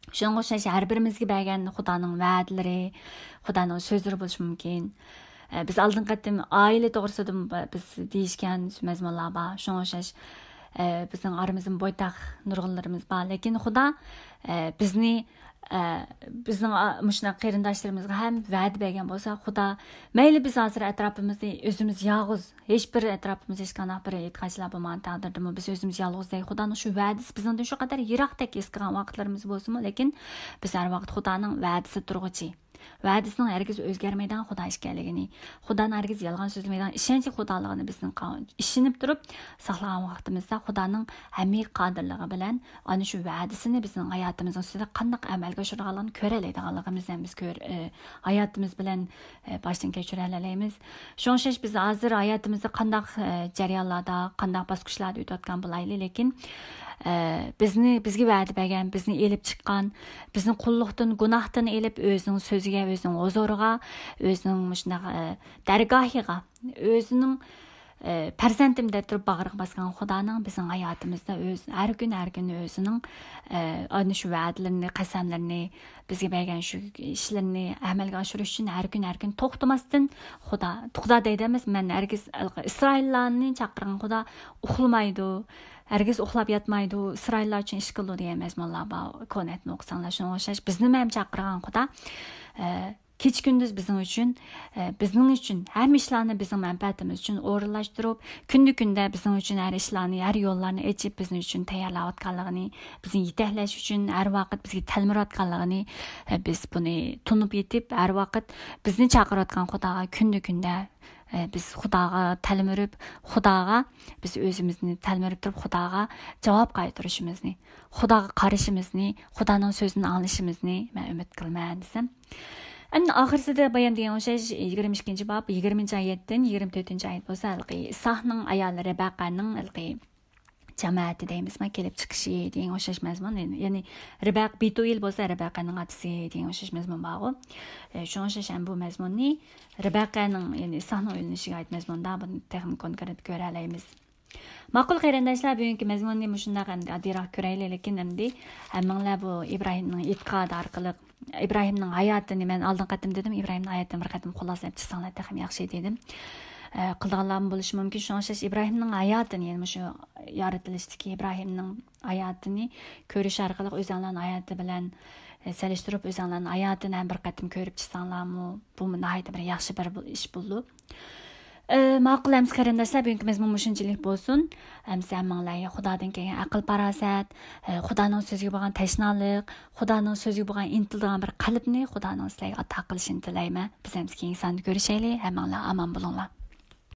شۇنىڭغا ئوخشاش ھەر بىرىمىزگە بەرگەن خۇدانىڭ ۋەدىلىرى، خۇدانىڭ سۆزلىرى بولۇشى مۇمكىن. ئە، بىز ئالدىنقى قېتىم ئائىلە توغرىسىدا بىز دېيىشكەن مەزمۇنلار بار. شۇنىڭغا ئوخشاش، ئە، بىزنىڭ ئارىمىزدا بويتاق نۇرغۇنلىرىمىز بار. لېكىن خۇدا، ئە، بىزنى، ئە، بىزنىڭ ئا-، مۇشۇنداق قېرىنداشلىرىمىزغا ھەم ۋەدە بەرگەن بولسا، خۇدا مەيلى بىز ھازىر ئەتراپىمىزدا ئۆزىمىز يالغۇز، ھېچ بىر ئەتراپىمىزدا ھېچقانداق بىر ئېتىقادچىلار بولمىغان تەقدىردىمۇ، بىز ئۆزىمىز يالغۇز دەي خۇدانىڭ شۇ ۋەدىسى بىزنىڭدىن شۇ قەدەر يىراقتەك ھېس قىلغان ۋاقىتلىرىمىز بولسىمۇ، لېكىن بىز ھەر ۋاقىت خۇدانىڭ ۋەدىسى تۇرغۇچى، ۋەدىسىنىڭ ھەرگىز ئۆزگەرمەيدىغان خۇدا ئىكەنلىكىنى، خۇدانىڭ ھەرگىز يالغان سۆزلىمەيدىغان ئىشەنچلىك خۇدالىقىنى بىزنىڭ قا-، ئىشىنىپ تۇرۇپ ساقلىغان ۋاقتىمىزدا، خۇدانىڭ ھەممىگە قادىرلىقى بىلەن ئانا شۇ ۋەدىسىنى بىزنىڭ ھاياتىمىزنىڭ ئۈستىدە قانداق ئەمەلگە ئاشۇرىدىغانلىقىنى كۆرەلەيدىغانلىقىمىزنى بىز كۆر-، ئە، ھاياتىمىز بىلەن، ئە، باشتىن كەچۈرەلەيمىز. شۇڭا ئوخشاش بىز ھازىر ھاياتىمىزدا قانداق، ئە، جەريانلاردا، قانداق باسقۇچلاردا ئۆتۈۋاتقان بولايلى، لېكىن، ئە، بىزنى، بىزگە ۋەدە بەرگەن، بىزنى ئېلىپ چىققان، بىزنى قۇللۇقتىن، گۇناھتىن ئېلىپ ئۆزىنىڭ سۆزىگە، ئۆزىنىڭ ھۇزۇرىغا، ئۆزىنىڭ مۇشۇنداق، ئە، دەرگاھىغا، ئۆزىنىڭ، ئە، پەرزەنتىم دەپ تۇرۇپ باغرىغا باسقان خۇدانىڭ بىزنىڭ ھاياتىمىزدا ئۆز-، ھەر كۈن، ھەر كۈنى ئۆزىنىڭ، ئە، ئانا شۇ ۋەدىلىرىنى، قەسەملىرىنى، بىزگە بەرگەن شۇ ئىشلىرىنى ئەمەلگە ئاشۇرۇش ئۈچۈن ھەر كۈن، ھەر كۈن توختىماستىن خۇدا، خۇدا دەيدۇ ئەمەس، مەن ھەرگىز ئىسرائىللارنى چاقىرغان خۇدا ئۇخلىمايدۇ، ھەرگىز ئۇخلاپ ياتمايدۇ، ئىسرائىللار ئۈچۈن ئىش قىلىدۇ دېگەن مەزمۇنلار بار، كونەتنى ئوقۇساڭلار. شۇنىڭغا ئوخشاش بىزنىمۇ ھەم چاقىرغان خۇدا، ئە، كېچە كۈندۈز بىزنىڭ ئۈچۈن، ئە، بىزنىڭ ئۈچۈن ھەممە ئىشلارنى بىزنىڭ مەنپەئەتىمىز ئۈچۈن ئورۇنلاشتۇرۇپ، كۈندە كۈندە بىزنىڭ ئۈچۈن ھەر ئىشلارنى، ھەر يوللارنى ئېچىپ، بىزنىڭ ئۈچۈن تەييارلاۋاتقانلىقىنى، بىزنى يېتەكلەش ئۈچۈن ھەر ۋاقىت بىزگە تەلمۈرۈۋاتقانلىقىنى، ئە، بىز بۇنى تونۇپ يېتىپ، ھەر ۋاقىت بىزنى چاقىرىۋاتقان خۇداغا كۈندە كۈندە، ئە، بىز خۇداغا تەلمۈرۈپ، خۇداغا بىز ئۆزىمىزنى تەلمۈرۈپ تۇرۇپ، خۇداغا جاۋاب قايتۇرۇشىمىزنى، خۇداغا قارىشىمىزنى، خۇدانىڭ سۆزىنى ئاڭلىشىمىزنى مەن ئۈمىد قىلىمەن دېسەم. ئەمدى ئاخىرسىدا بايام دېگەن ئوخشاش يىگىرمە ئىككىنچى باب يىگىرمىنچى ئايەتتىن يىگىرمە تۆتىنچى ئايەت بولسا، ھېلىقى ئىسھاقنىڭ ئايالى رەبەقەنىڭ ھېلىقى جامائەتى دەيمىزما، كېلىپ چىقىشى دېگەن ئوخشاش مەزمۇن. يەنى رىبەق، بېتۇئېل بولسا رىبەقەنىڭ ئاتىسى دېگەن ئوخشاش مەزمۇن بارغۇ. ئە، شۇڭا ئوخشاش ھەم بۇ مەزمۇننى رىبەقەنىڭ، يەنى ئىسھاقنىڭ ئۆيلىنىشىگە ئائىت مەزمۇندا بۇنى تېخىمۇ كونكرېت كۆرەلەيمىز. ماقۇل قېرىنداشلار، بۈگۈنكى مەزمۇننى مۇشۇنداق ئەمدى ئاددىيراق كۆرەيلى، لېكىن ئەمدى ھەممىڭلار بۇ ئىبراھىمنىڭ ئېتىقادى ئارقىلىق، ئىبراھىمنىڭ ھاياتىنى، مەن ئالدىنقى قېتىم دېدىم، ئىبراھىمنىڭ ھاياتىنى بىر قېتىم خۇلاسىلەپ چىقساڭلار تېخىمۇ ياخشى دېدىم. ئە، قىلىدىغانلارمۇ بولۇشى مۇمكىن. شۇڭا ئوخشاش ئىبراھىمنىڭ ھاياتىنى، يەنى مۇشۇ يارىتىلىشتىكى ئىبراھىمنىڭ ھاياتىنى كۆرۈش ئارقىلىق ئۆزۈڭلارنىڭ ھاياتى بىلەن، ئە، سېلىشتۇرۇپ ئۆزۈڭلارنىڭ ھاياتىنى ھەم بىر قېتىم كۆرۈپ چىقساڭلارمۇ، بۇمۇ ناھايىتى بىر ياخشى بىر بۇ-، ئىش بولىدۇ. ئە، ماقۇل ئەمىسە قېرىنداشلار، بۈگۈنكى مەزمۇن مۇشۇنچىلىك بولسۇن. ئەمىسە ھەممىڭلارغا خۇدادىن كەلگەن ئەقىل-پاراسەت، ئە، خۇدانىڭ سۆزىگە بولغان تەشنالىق، خۇدانىڭ سۆزىگە بولغان ئىنتىلىدىغان بىر قەلبنى خۇدانىڭ سىلەرگە ئاتا قىلىشىنى تىلەيمەن. بىز ئەمىسە كېيىنكى ساندا كۆرۈشەيلى. ھەممىڭلار ئامان بولۇڭلار.